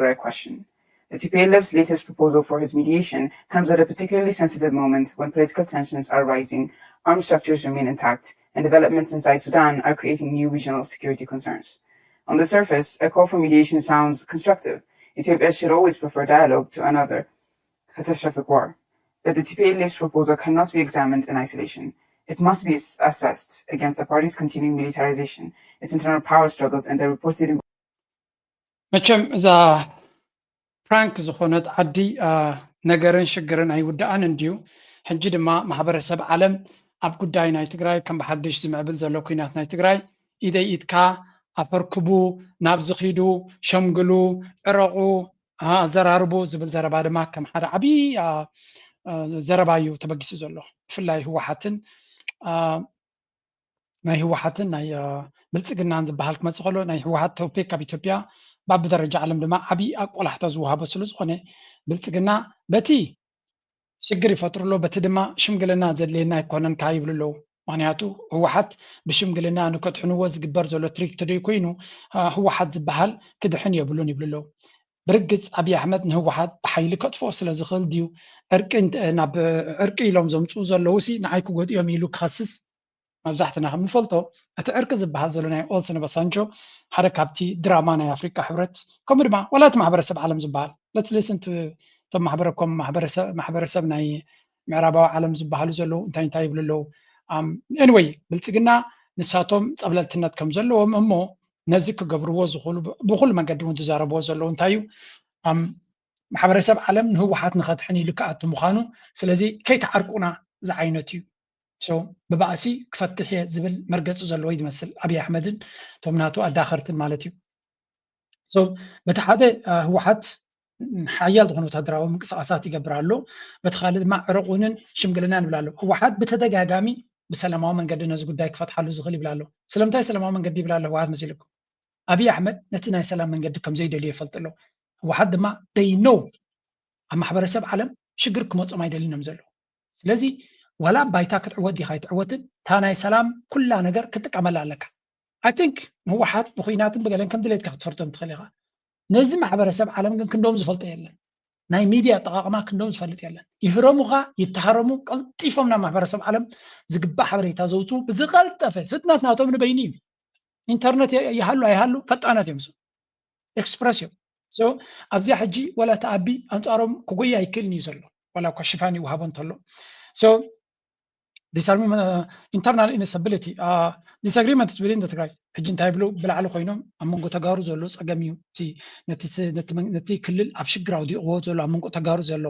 Tigray question. The T P L F's latest proposal for his mediation comes at a particularly sensitive moment when political tensions are rising, armed structures remain intact, and developments inside Sudan are creating new regional security concerns. On the surface, a call for mediation sounds constructive. Ethiopia should always prefer dialogue to another catastrophic war. But the T P L F's proposal cannot be examined in isolation. It must be assessed against the party's continuing militarization, its internal power struggles, and the reported መቸም እዛ ፍራንክ ዝኾነት ዓዲ ነገርን ሽግርን ኣይውድኣን እንድዩ። ሕጂ ድማ ማሕበረሰብ ዓለም ኣብ ጉዳይ ናይ ትግራይ ከም ብሓድሽ ዝምዕብል ዘሎ ኩናት ናይ ትግራይ ኢደይ ኢድካ ኣፈርክቡ፣ ናብዚ ኪዱ፣ ሸምግሉ፣ ዕረቑ፣ ኣዘራርቡ ዝብል ዘረባ ድማ ከም ሓደ ዓብዪ ዘረባ እዩ ተበጊሱ ዘሎ። ብፍላይ ህወሓትን ናይ ህወሓትን ናይ ብልፅግናን ዝበሃል ክመፅእ ከሎ ናይ ህወሓት ቶፒክ ኣብ ኢትዮጵያ ብዓቢ ደረጃ ዓለም ድማ ዓብዪ ኣቆላሕታ ዝወሃቦ ስለ ዝኾነ ብልፅግና በቲ ሽግር ይፈጥሩ ኣሎ፣ በቲ ድማ ሽምግልና ዘድልየና ኣይኮነን ከዓ ይብሉ ኣለዉ። ምክንያቱ ህወሓት ብሽምግልና ንከድሕንዎ ዝግበር ዘሎ ትሪክት ዶ ኮይኑ ህወሓት ዝበሃል ክድሕን የብሉን ይብሉ ኣለዉ። ብርግፅ ኣብይ ኣሕመድ ንህወሓት ብሓይሊ ከጥፍኦ ስለ ዝኽእል ድዩ ዕርቂ ናብ ዕርቂ ኢሎም ዘምፅኡ ዘለዉ ሲ ንዓይ ክጎድኦም ኢሉ ክኸስስ መብዛሕትና ከም ንፈልጦ እቲ ዕርቂ ዝበሃል ዘሎ ናይ ኦልሰን ኦባሳንጆ ሓደ ካብቲ ድራማ ናይ ኣፍሪቃ ሕብረት ከምኡ ድማ ዋላ እቲ ማሕበረሰብ ዓለም ዝበሃል let's listen to እቶም ማሕበረኮም ማሕበረሰብ ናይ ምዕራባዊ ዓለም ዝበሃሉ ዘለዉ እንታይ እንታይ ይብሉ ኣለዉ። Anyway ብልፅግና ንሳቶም ፀብለልትነት ከም ዘለዎም እሞ ነዚ ክገብርዎ ዝኽእሉ ብኩሉ መገዲ እውን ዝዛረብዎ ዘለዉ እንታይ እዩ ማሕበረሰብ ዓለም ንህወሓት ንኸድሕን ኢሉ ክኣቱ ምዃኑ ስለዚ ከይትዓርቁና ዝዓይነቱ እዩ። ብባእሲ ክፈትሕ እየ ዝብል መርገፂ ዘለዎ እዩ ዝመስል ኣብይ ኣሕመድን እቶም ናቱ ኣዳኸርትን ማለት እዩ። በቲ ሓደ ህወሓት ሓያል ዝኾነ ወታደራዊ ምንቅስቃሳት ይገብር ኣሎ። በቲ ካልእ ድማ ዕረቁንን ሽምግልናን ይብል ኣሎ። ህወሓት ብተደጋጋሚ ብሰላማዊ መንገዲ ነዚ ጉዳይ ክፈትሓሉ ዝኽእል ይብል ኣሎ። ስለምንታይ ሰላማዊ መንገዲ ይብል ኣሎ ህወሓት መሲልኩም? ኣብይ ኣሕመድ ነቲ ናይ ሰላም መንገዲ ከም ዘይደልዮ ይፈልጥ ኣሎ። ህወሓት ድማ they know ኣብ ማሕበረሰብ ዓለም ሽግር ክመፆም ኣይደልን እዮም ዘለዉ። ስለዚ ዋላ ባይታ ክትዕወት ዲኻ ኣይትዕወትን እታ ናይ ሰላም ኩላ ነገር ክትጥቀመላ ኣለካ። I think ንህወሓት ብኩናትን ብገለን ከም ድሌትካ ክትፈርዶም ትኽእል ኢኻ። ነዚ ማሕበረሰብ ዓለም ግን ክንዶም ዝፈልጦ የለን። ናይ ሚድያ ኣጠቓቕማ ክንዶም ዝፈልጥ የለን። ይህረሙኻ ይተሃረሙ ቀልጢፎም ናብ ማሕበረሰብ ዓለም ዝግባእ ሓበሬታ ዘውፅኡ ብዝቐልጠፈ ፍጥነት ናቶም ንበይኑ እዩ። ኢንተርነት ይሃሉ ኣይሃሉ ፈጣናት እዮም። ኤክስፕረስ እዮም። ኣብዚኣ ሕጂ ዋላ እቲ ኣቢ ኣንፃሮም ክጎይ ኣይክእልን እዩ ዘሎ ዋላ እኳ ሽፋን ይወሃቦ እንተሎ internal instability disagreement within the ትግራይ ሕጂ እንታይ ብሉ ብላዕሊ ኮይኖም ኣብ መንጎ ተጋሩ ዘሎ ፀገም እዩ። ነቲ ክልል ኣብ ሽግር ኣውዲቕዎ ዘሎ ኣብ መንጎ ተጋሩ ዘሎ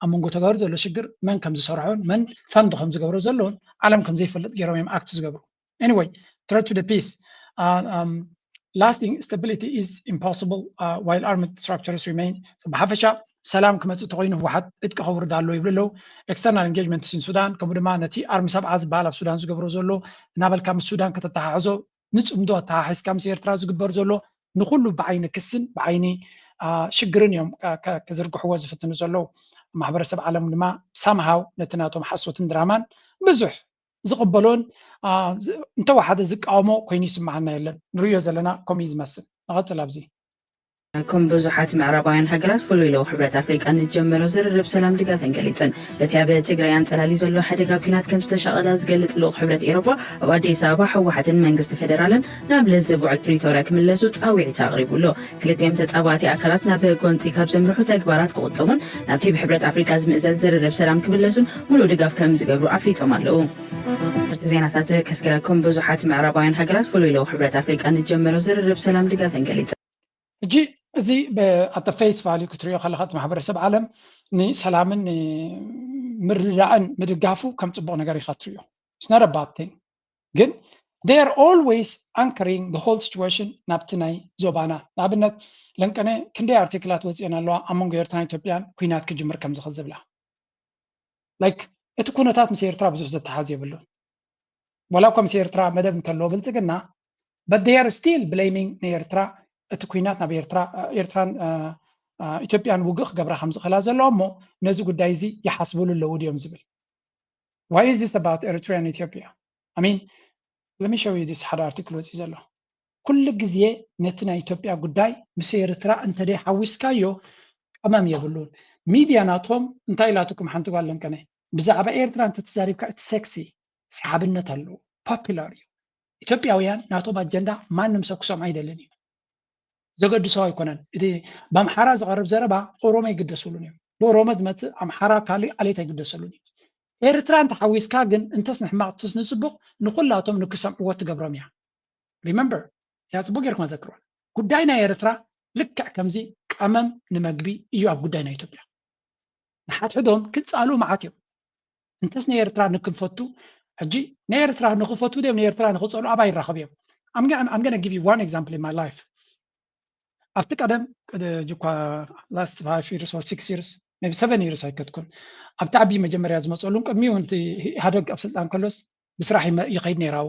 ኣብ መንጎ ተጋሩ ዘሎ ሽግር መን ከም ዝሰርሖን መን ፈንድ ከም ዝገብሮ ዘለውን ዓለም ከም ዘይፈልጥ ገይሮም እዮም ኣክት ዝገብሩ። Anyway, threat to the peace. Uh, um, lasting stability is impossible uh, while armed structures remain. ብሓፈሻ ሰላም ክመፅእ ተኮይኑ ህወሓት ዕጥቂ ከውርድ ኣሎ ይብሉ ኣለዉ። External engagement in Sudan ከምኡ ድማ ነቲ ኣርሚ ሰብዓ ዝበሃል ኣብ ሱዳን ዝገብሮ ዘሎ እናበልካ ምስ ሱዳን ከተተሓሕዞ ንፅምዶ ኣተሓሒዝካ ምስ ኤርትራ ዝግበር ዘሎ ንኩሉ ብዓይኒ ክስን ብዓይኒ ሽግርን እዮም ክዝርግሕዎ ዝፍትኑ ዘለዉ። ማሕበረሰብ ዓለም ድማ ሳምሃው ነቲ ናቶም ሓሶትን ድራማን ብዙሕ ዝቕበሎን እንተወሓደ ዝቃወሞ ኮይኑ ይስምዓና የለን። ንርእዮ ዘለና ከምኡ እዩ ዝመስል። ንቐፅል ኣብዚ። ከም ብዙሓት ምዕራባውያን ሃገራት ፍሉይ ልኡኽ ሕብረት ኣፍሪቃ ንዝጀመሮ ዝርርብ ሰላም ድጋፈን ገሊጸን። በቲ ኣብ ትግራይ ኣንጸላሊ ዘሎ ሓደጋ ኲናት ከም ዝተሻቐላ ዝገልጽ ልኡኽ ሕብረት ኤሮፓ ኣብ ኣዲስ ኣበባ ህወሓትን መንግስቲ ፌደራልን ናብ ልዝብ ውዕል ፕሪቶርያ ክምለሱ ጻውዒት ኣቕሪቡ ኣሎ። ክልቲኦም ተጻባእቲ ኣካላት ናብ ጎንጺ ካብ ዘምርሑ ተግባራት ክቑጠቡን ናብቲ ብሕብረት ኣፍሪቃ ዝምእዘዝ ዝርርብ ሰላም ክምለሱን ሙሉእ ድጋፍ ከም ዝገብሩ ኣፍሊጦም ኣለዉ። ርቲ ዜናታት ከስክረኩም ብዙሓት ምዕራባውያን ሃገራት ፍሉይ ልኡኽ ሕብረት ኣፍሪቃ ንጀመሮ ዝርርብ ሰላም ድጋፈን ገሊጸ። ሕጂ እዚ ኣተ ፌስ ቫልዩ ክትሪኦ ከለካ እቲ ማሕበረሰብ ዓለም ንሰላምን ምርዳእን ምድጋፉ ከም ፅቡቅ ነገር ኢካ ትሪኦ። It's not a bad thing ግን they are always anchoring the whole situation ናብቲ ናይ ዞባና። ንኣብነት ለንቀነ ክንደይ ኣርቲክላት ወፅኤን ኣለዋ ኣብ መንጎ ኤርትራን ኢትዮጵያን ኩናት ክጅምር ከም ዝኽእል ዝብላ። Like እቲ ኩነታት ምስ ኤርትራ ብዙሕ ዘተሓዝ የብሉን። ዋላ እኳ ምስ ኤርትራ መደብ እንተለዎ ብልፅግና but they are still blaming ንኤርትራ እቲ ኩናት ናብ ኤርትራ ኤርትራን ኢትዮጵያን ውግእ ክገብራ ከም ዝኽእላ ዘለዋ እሞ ነዚ ጉዳይ እዚ ይሓስብሉ ኣለዉ ድዮም ዝብል Why is this about Eritrea and Ethiopia? I mean, let me show you this ሓደ ኣርቲክል ወፂኡ ዘሎ ኩሉ ግዜ ነቲ ናይ ኢትዮጵያ ጉዳይ ምስ ኤርትራ እንተደይ ሓዊስካዮ ቀመም የብሉን። ሚድያ ናቶም እንታይ ኢላትኩም ሓንቲ ጓል ለንቀነ ብዛዕባ ኤርትራ እንተተዛሪብካ እቲ ሴክሲ ሰሓብነት ኣለዎ፣ ፖፑላር እዩ። ኢትዮጵያውያን ናቶም ኣጀንዳ ማንም ሰብ ክሰምዖ ኣይደልን እዩ። ዘገድሶ ኣይኮነን። እቲ ብኣምሓራ ዝቐርብ ዘረባ ኦሮሞ ኣይግደስሉን እዮም። ብኦሮሞ ዝመፅእ ኣምሓራ ካልእ ኣሌት ኣይግደሰሉን እዩ። ኤርትራ እንተሓዊስካ ግን እንተስ ንሕማቕ ትስ ንፅቡቕ ንኩላቶም ንክሰምዕዎ ትገብሮም እያ። ሪመምበር እዚኣ ፅቡቅ ጌርኩም ኣዘክርዋ። ጉዳይ ናይ ኤርትራ ልክዕ ከምዚ ቀመም ንመግቢ እዩ ኣብ ጉዳይ ናይ ኢትዮጵያ። ንሓድሕዶም ክፃሉ መዓት እዮም። እንተስ ናይ ኤርትራ ንክንፈቱ ሕጂ ናይ ኤርትራ ንክፈቱ ድም ናይ ኤርትራ ንክፀሉ ኣባይ ይራኸቡ እዮም። I'm gonna give you one example in my life። ኣብቲ ቀደም ጅኳ last five years or six years maybe seven years ኣይከትኩን ኣብቲ ዓቢ መጀመርያ ዝመፀሉን ቅድሚኡ እቲ ኢህደግ ኣብ ስልጣን ከሎስ ብስራሕ ይኸይድ ነይራው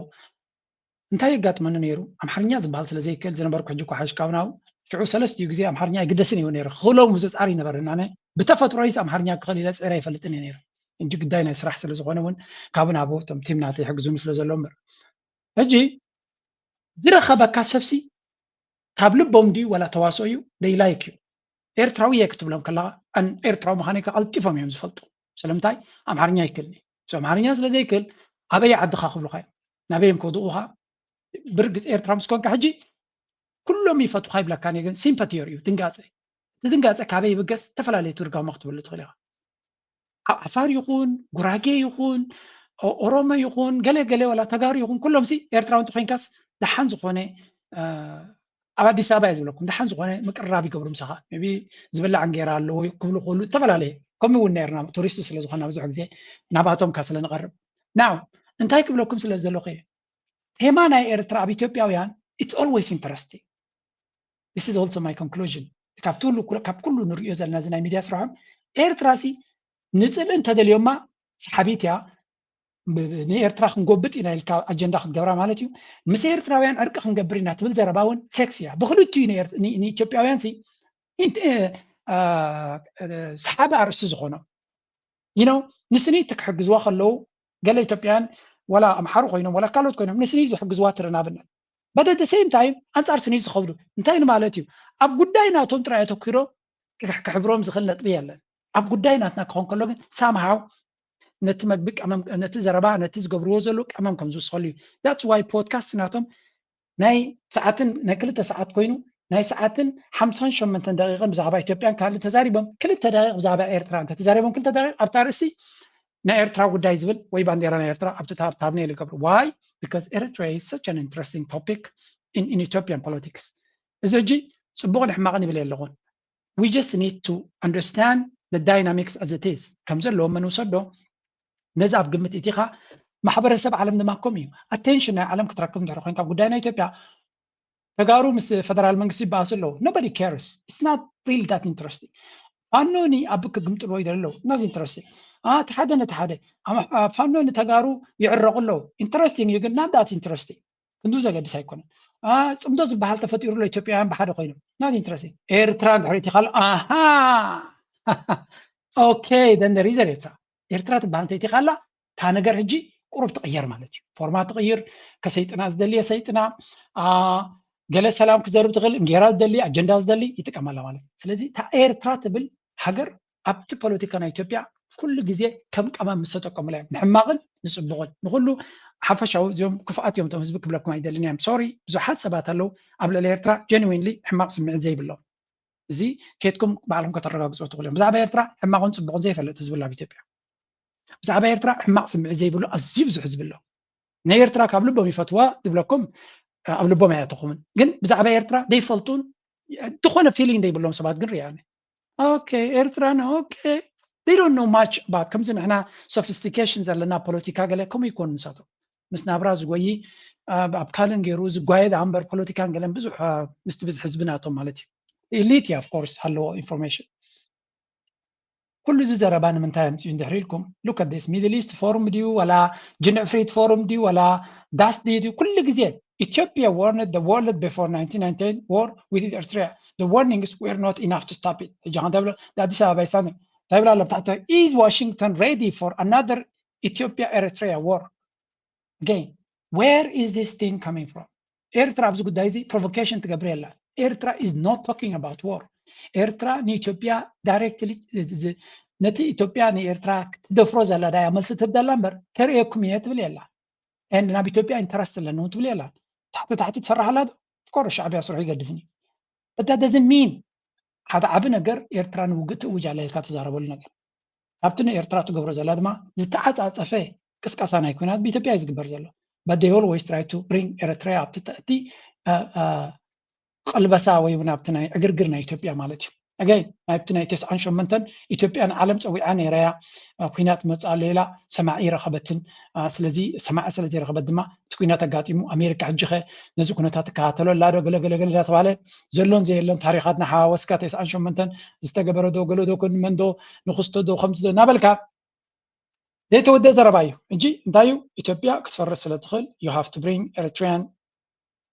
እንታይ የጋጥመኒ ነይሩ? ኣምሓርኛ ዝበሃል ስለ ዘይክእል ዝነበርኩ ሕጂ እኳ ሓሽካው ናው ሽዑ ሰለስቲኡ ግዜ ኣምሓርኛ ኣይግደስን እዩ ነይሩ። ክኽእሎም ብዙ ፃዕሪ ይነበረና። ኣነ ብተፈጥሮይስ ኣምሓርኛ ክኽእል ኢለ ፅዕረ ኣይፈልጥን እየ ነይሩ። እንጂ ግዳይ ናይ ስራሕ ስለ ዝኾነ እውን ካብ ናብኡ እቶም ቲም ናተይ ይሕግዙኒ ስለ ዘሎ እምበር ሕጂ ዝረኸበካ ሰብሲ ካብ ልቦም ድዩ ዋላ ተዋስኦ እዩ ደይ ላይክ እዩ ኤርትራዊ እየ ክትብሎም ከለኻ ኣን ኤርትራዊ ምዃነይ ከቐልጢፎም እዮም ዝፈልጡ። ስለምንታይ ኣምሓርኛ ይክልኒ ኣምሓርኛ ስለ ዘይክል ኣበይ ዓድኻ ክብሉኻ እዮም ናበይ እዮም ከውድቑኻ ብርግፅ ኤርትራ ምስ ኮንካ ሕጂ ኩሎም ይፈትኻ ይብለካ እኔ ግን ሲምፐቲ የርእዩ ድንጋፀ እቲ ድንጋፀ ካበይ ይብገስ ዝተፈላለዩ ትርጋሞ ክትብሉ ትኽእል ኢኻ ዓፋር ይኹን ጉራጌ ይኹን ኦሮሞ ይኹን ገለ ገለ ወላ ተጋሩ ይኹን ኩሎም ሲ ኤርትራዊ እንተኮይንካስ ደሓን ዝኾነ ኣብ ኣዲስ ኣበባ እየ ዝብለኩም ደሓን ዝኾነ ምቅርራብ ይገብሩ ምሳኻ ቢ ዝብላዕ እንጌራ ኣለዎ ክብሉ ክብሉ ዝተፈላለየ ከምኡ እውን ነርና ቱሪስት ስለ ዝኾና ብዙሕ ግዜ ናባቶም ካ ስለ ንቐርብ ናው እንታይ ክብለኩም ስለ ዘለኹ እየ ቴማ ናይ ኤርትራ ኣብ ኢትዮጵያውያን it's always interesting this is also my conclusion ካብ ትሉ ካብ ኩሉ ንሪኦ ዘለና እዚ ናይ ሚድያ ስራሖም ኤርትራ ሲ ንፅልኢ እንተደልዮማ ሰሓቢት እያ ንኤርትራ ክንጎብጥ ኢና ኢልካ ኣጀንዳ ክትገብራ ማለት እዩ ምስ ኤርትራውያን ዕርቂ ክንገብር ኢና ትብል ዘረባ እውን ሴክስ እያ ብክልትኡ ንኢትዮጵያውያን ሲ ሰሓቢ ኣርእስቲ ዝኾኖ you know ንስኒ እቲ ክሕግዝዋ ከለዉ ገለ ኢትዮጵያን ወላ ኣምሓሩ ኮይኖም ወላ ካልኦት ኮይኖም ንስኒ ዝሕግዝዋ ትርኢ ንኣብነት but at the same time ኣንጻር ስኒ ዝኸብዱ እንታይ ንማለት እዩ ኣብ ጉዳይ ናቶም ጥራይ ኣተኪሮ ክሕብሮም ዝኽእል ነጥቢ የለን ኣብ ጉዳይ ናትና ክኾን ከሎ ግን somehow ነቲ መግቢ ቀመም ነቲ ዘረባ ነቲ ዝገብርዎ ዘለዉ ቀመም ከም ዝውስኸሉ እዩ that's why podcast ናቶም ናይ ሰዓትን ናይ ክልተ ሰዓት ኮይኑ ናይ ሰዓትን ሓምሳን ሸመንተን ደቂቕን ብዛዕባ ኢትዮጵያን ካልእ ተዛሪቦም ክልተ ደቂቕ ብዛዕባ ኤርትራ እንተ ተዛሪቦም ክልተ ደቂቕ ኣብታ ርእሲ ናይ ኤርትራ ጉዳይ ዝብል ወይ ባንዴራ ናይ ኤርትራ ኣብቲ ታብኔል ይገብሩ why because Eritrea is such an interesting topic in, in Ethiopian politics እዚ ሕጂ ፅቡቕን ሕማቕን ይብል የለኹን we just need to understand the dynamics as it is ከም ዘለዎ መን ውሰዶ ነዚ ኣብ ግምት እቲኻ ማሕበረሰብ ዓለም ድማ ከምኡ እዩ ኣቴንሽን ናይ ዓለም ክትረክብ እንድሕር ኮይንካ ጉዳይ ናይ ኢትዮጵያ ተጋሩ ምስ ፈደራል መንግስቲ ይበኣሱ ኣለዉ nobody cares it's not really that interesting ፋኖ ንኣቢ ክግምጥልዎ ይደሊ ኣለዉ not interesting እቲ ሓደ ነቲ ሓደ ፋኖ ንተጋሩ ይዕረቑ ኣለዉ interesting እዩ ግን not that interesting ክንዱ ዘገድስ ኣይኮነን ፅምዶ ዝበሃል ተፈጢሩ ኣሎ ኢትዮጵያውያን ብሓደ ኮይኖም not interesting ኤርትራ እንድሕር እቲ ካል ኣሃ okay then there is ኤርትራ ኤርትራ ትበሃል እንተይቲ ካላ እታ ነገር ሕጂ ቁሩብ ትቕየር ማለት እዩ ፎርማ ትቕይር ከሰይጥና ዝደሊ የሰይጥና ገለ ሰላም ክዘርብ ትኽእል እንጌራ ዝደሊ ኣጀንዳ ዝደሊ ይጥቀመላ ማለት እዩ ስለዚ እታ ኤርትራ ትብል ሃገር ኣብቲ ፖለቲካ ናይ ኢትዮጵያ ኩሉ ግዜ ከም ቀመም ምስ ተጠቀሙላ እዮም ንሕማቕን ንፅቡቕን ንኩሉ ሓፈሻዊ እዚኦም ክፍኣት እዮም ቶም ህዝቢ ክብለኩም ኣይደልን እዮም sorry ብዙሓት ሰባት ኣለዉ ኣብ ልዕሊ ኤርትራ genuinely ሕማቕ ስምዒት ዘይብሎም እዚ ኬትኩም ባዕልኩም ከተረጋግፅዎ ትኽእሉ እዮም ብዛዕባ ኤርትራ ሕማቕን ፅቡቕን ዘይፈልጥ ህዝቢ ኣሎ ኣብ ኢትዮጵያ ብዛዕባ ኤርትራ ሕማቕ ስምዒት ዘይብሉ ኣዝዩ ብዙሕ ህዝቢ ኣሎ ናይ ኤርትራ ካብ ልቦም ይፈትዋ ዝብለኩም ኣብ ልቦም ኣየእተኹምን ግን ብዛዕባ ኤርትራ ዘይፈልጡን ዝኾነ feeling ዘይብሎም ሰባት ግን ርኢያ okay ኤርትራን okay they don't know much about ከምዚ ንሕና sophistication ዘለና ፖለቲካ ገለ ከምኡ ይኮኑ ንሳቶም ምስ ናብራ ዝጎይ ኣብ ካልእን ገይሩ ዝጓየ ዳኣ እምበር ፖለቲካን ገለን ብዙሕ ምስቲ ብዝሒ ህዝቢ ናቶም ማለት እዩ elite of course ኣለዎ information ኩሉ እዚ ዘረባ ንምንታይ ኣምፅኡ እንድሕር ኢልኩም look at this Middle East Forum ድዩ ወላ Geneva Forum ድዩ ወላ ዳስ ድዩ ኩሉ ግዜ Ethiopia warned the world before nineteen ninety-eight war with Eritrea the warnings were not enough to stop it ሕጂ ከንተብሎ ኣዲስ ኣበባ ይሳነ እንታይ ብላ ኣሎ ብታሕቶ is Washington ready for another Ethiopia Eritrea war again where is this thing coming from ኤርትራ ኣብዚ ጉዳይ እዚ provocation ትገብር የላ። ኤርትራ is not talking about war። ኤርትራ ንኢትዮጵያ directly ነቲ ኢትዮጵያ ንኤርትራ ክትደፍሮ ዘላ ዳያ መልሲ ትህብ ዘላ እምበር ተርእየኩም እየ ትብል የላ። And ናብ ኢትዮጵያ interest ኣለኒ እውን ትብል የላ። ታሕቲ ታሕቲ ትሰርሕ ኣላ ዶ? Of course ሻዕብያ ስርሑ ይገድፍን እዩ። But that doesn't mean ሓደ ዓቢ ነገር ኤርትራ ንውግእ ትእውጅ ኣላ ኢልካ ትዛረበሉ ነገር። ካብቲ ንኤርትራ ትገብሮ ዘላ ድማ ዝተዓጻጸፈ ቅስቀሳ ናይ ኲናት ብኢትዮጵያ እዩ ዝግበር ዘሎ። But they always try to bring Eritrea ኣብቲ እቲ ቅልበሳ ወይ እውን ኣብቲ ናይ ዕግርግር ናይ ኢትዮጵያ ማለት እዩ። Again ናይብቲ ናይ ተስዓን ሸሞንተን ኢትዮጵያ ንዓለም ጸዊዓ ነይራ እያ። ኩናት መጽእ ኣሎ ኢላ ሰማዒ ረኸበትን። ስለዚ ሰማዒ ስለ ዘይረኸበት ድማ እቲ ኩናት ኣጋጢሙ ኣሜሪካ ሕጂ ኸ ነዚ ኩነታት ትከታተሎ ኣላ ዶ ገለ ገለ ገለ እንዳተባለ ዘሎን ዘየሎን ታሪኻት ናሓዋወስካ ተስዓን ሸሞንተን ዝተገበረ ዶ ገለ ዶ ኮን መን ዶ ንኽስቶ ዶ ከምዚ ዶ እናበልካ ዘይተወደ ዘረባ እዩ። ሕጂ እንታይ እዩ ኢትዮጵያ ክትፈርስ ስለ ትኽእል you have to bring Eritrean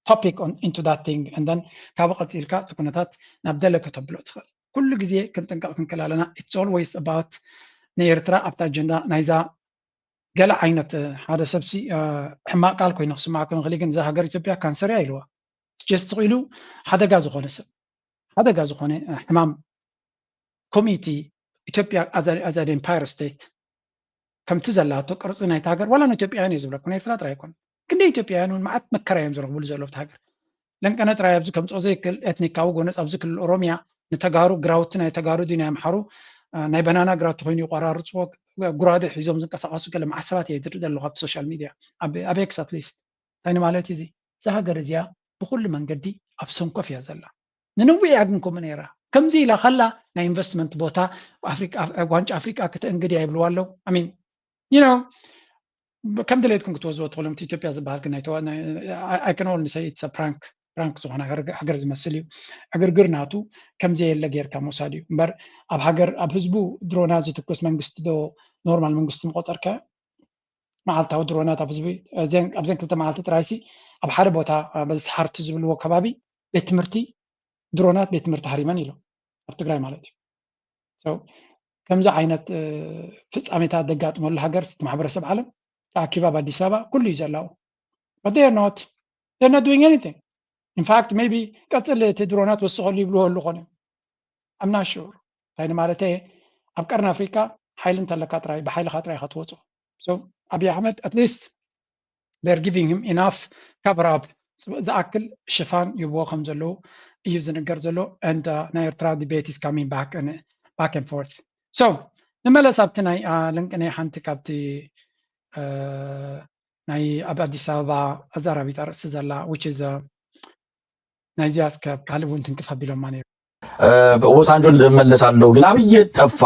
topic on into that thing and then ካብኡ ቀፂልካ እቲ ኩነታት ናብ ደለ ከተብሎ ትኽእል። ኩሉ ግዜ ክንጥንቀቕ ክንክእል ኣለና። It's always about ንኤርትራ ኣብታ ኣጀንዳ ናይዛ ገለ ዓይነት ሓደ ሰብሲ ሕማቕ ቃል ኮይኑ ክስማዕ ክኽእል ግን እዛ ሃገር ኢትዮጵያ ካንሰር እያ ኢልዋ። ጀስት ኢሉ ሓደጋ ዝኾነ ሰብ ሓደጋ ዝኾነ ሕማም ኮሚቲ ኢትዮጵያ as an empire state ከምቲ ዘላቶ ቅርፂ ናይቲ ሃገር ዋላ ንኢትዮጵያውያን እዩ ዝብለኩም ኤርትራ ጥራይ ኣይኮነ ክንደ ኢትዮጵያውያን እውን መዓት መከራ እዮም ዝረኽብሉ ዘሎ ብቲ ሃገር ለንቀነ ጥራይ ኣብዚ ከምፅኦ ዘይክል ኤትኒካዊ ጎነፅ ኣብዚ ክልል ኦሮሚያ ንተጋሩ ግራውቲ ናይ ተጋሩ ድዩ ናይ ኣምሓሩ ናይ በናና ግራውቲ ኮይኑ ይቆራርፅዎ ጉራደ ሒዞም ዝንቀሳቀሱ ገለ መዓት ሰባት እየ ዝርኢ ዘለኹ ኣብቲ social media ኣብ ኤክስ at least እንታይ ማለት እዚ እዛ ሃገር እዚኣ ብኩሉ መንገዲ ኣብ ሰንኮፍ እያ ዘላ ንንዊዕ እያ ግን ከምኡ ነይራ ከምዚ ኢላ ከላ ናይ ኢንቨስትመንት ቦታ ዋንጫ ኣፍሪቃ ክተእንግድ እያ ይብልዋ ኣለዉ I mean you know ከም ድሌትኩም ክትወዝዎ ትኽእሉ እቲ ኢትዮጵያ ዝበሃል ግን I can only say it's a prank prank ዝኾነ ሃገር ዝመስል እዩ ዕግርግር ናቱ ከምዚ የለ ጌርካ ምውሳድ እዩ እምበር ኣብ ሃገር ኣብ ህዝቡ ድሮና ዝትኩስ መንግስቲ ዶ ኖርማል መንግስቲ ምቆፀርከ መዓልታዊ ድሮናት ኣብ ህዝቢ ኣብዘን ክልተ መዓልቲ ጥራይሲ ኣብ ሓደ ቦታ በዚ ሰሓርቲ ዝብልዎ ከባቢ ቤት ትምህርቲ ድሮናት ቤት ትምህርቲ ሃሪመን ኢሎም ኣብ ትግራይ ማለት እዩ ከምዚ ዓይነት ፍፃሜታት ዘጋጥመሉ ሃገር እቲ ማሕበረሰብ ዓለም ተኣኪባ ኣብ ኣዲስ ኣበባ ኩሉ እዩ ዘላው but they are not they're not doing anything in fact maybe ቀፅል እቲ ድሮናት ወስኸሉ ይብልዎ ኣለኾነ I'm not sure እንታይ ማለተ ኣብ ቀርኒ ኣፍሪካ ሓይሊ እንተለካ ጥራይ ብሓይልካ ጥራይ ኢካ ትወፅኦ so ኣብይ ኣሕመድ at least they're giving him enough cover up ዝኣክል ሽፋን ይብዎ ከም ዘለዉ እዩ ዝንገር ዘሎ and ናይ ኤርትራ debate is coming back and back and forth so ንመለስ ኣብቲ ናይ ለንቅነ ሓንቲ ካብቲ ናይ ኣብ ኣዲስ ኣበባ ኣዛራቢት ኣርእስቲ ዘላ which is ናይዚኣ እስከ ካልእ እውን ትንክፍ ኣቢሎማ ነይሩ ኦባሳንጆ ልመለስ ኣለሁ ግን ኣብይ ጠፋ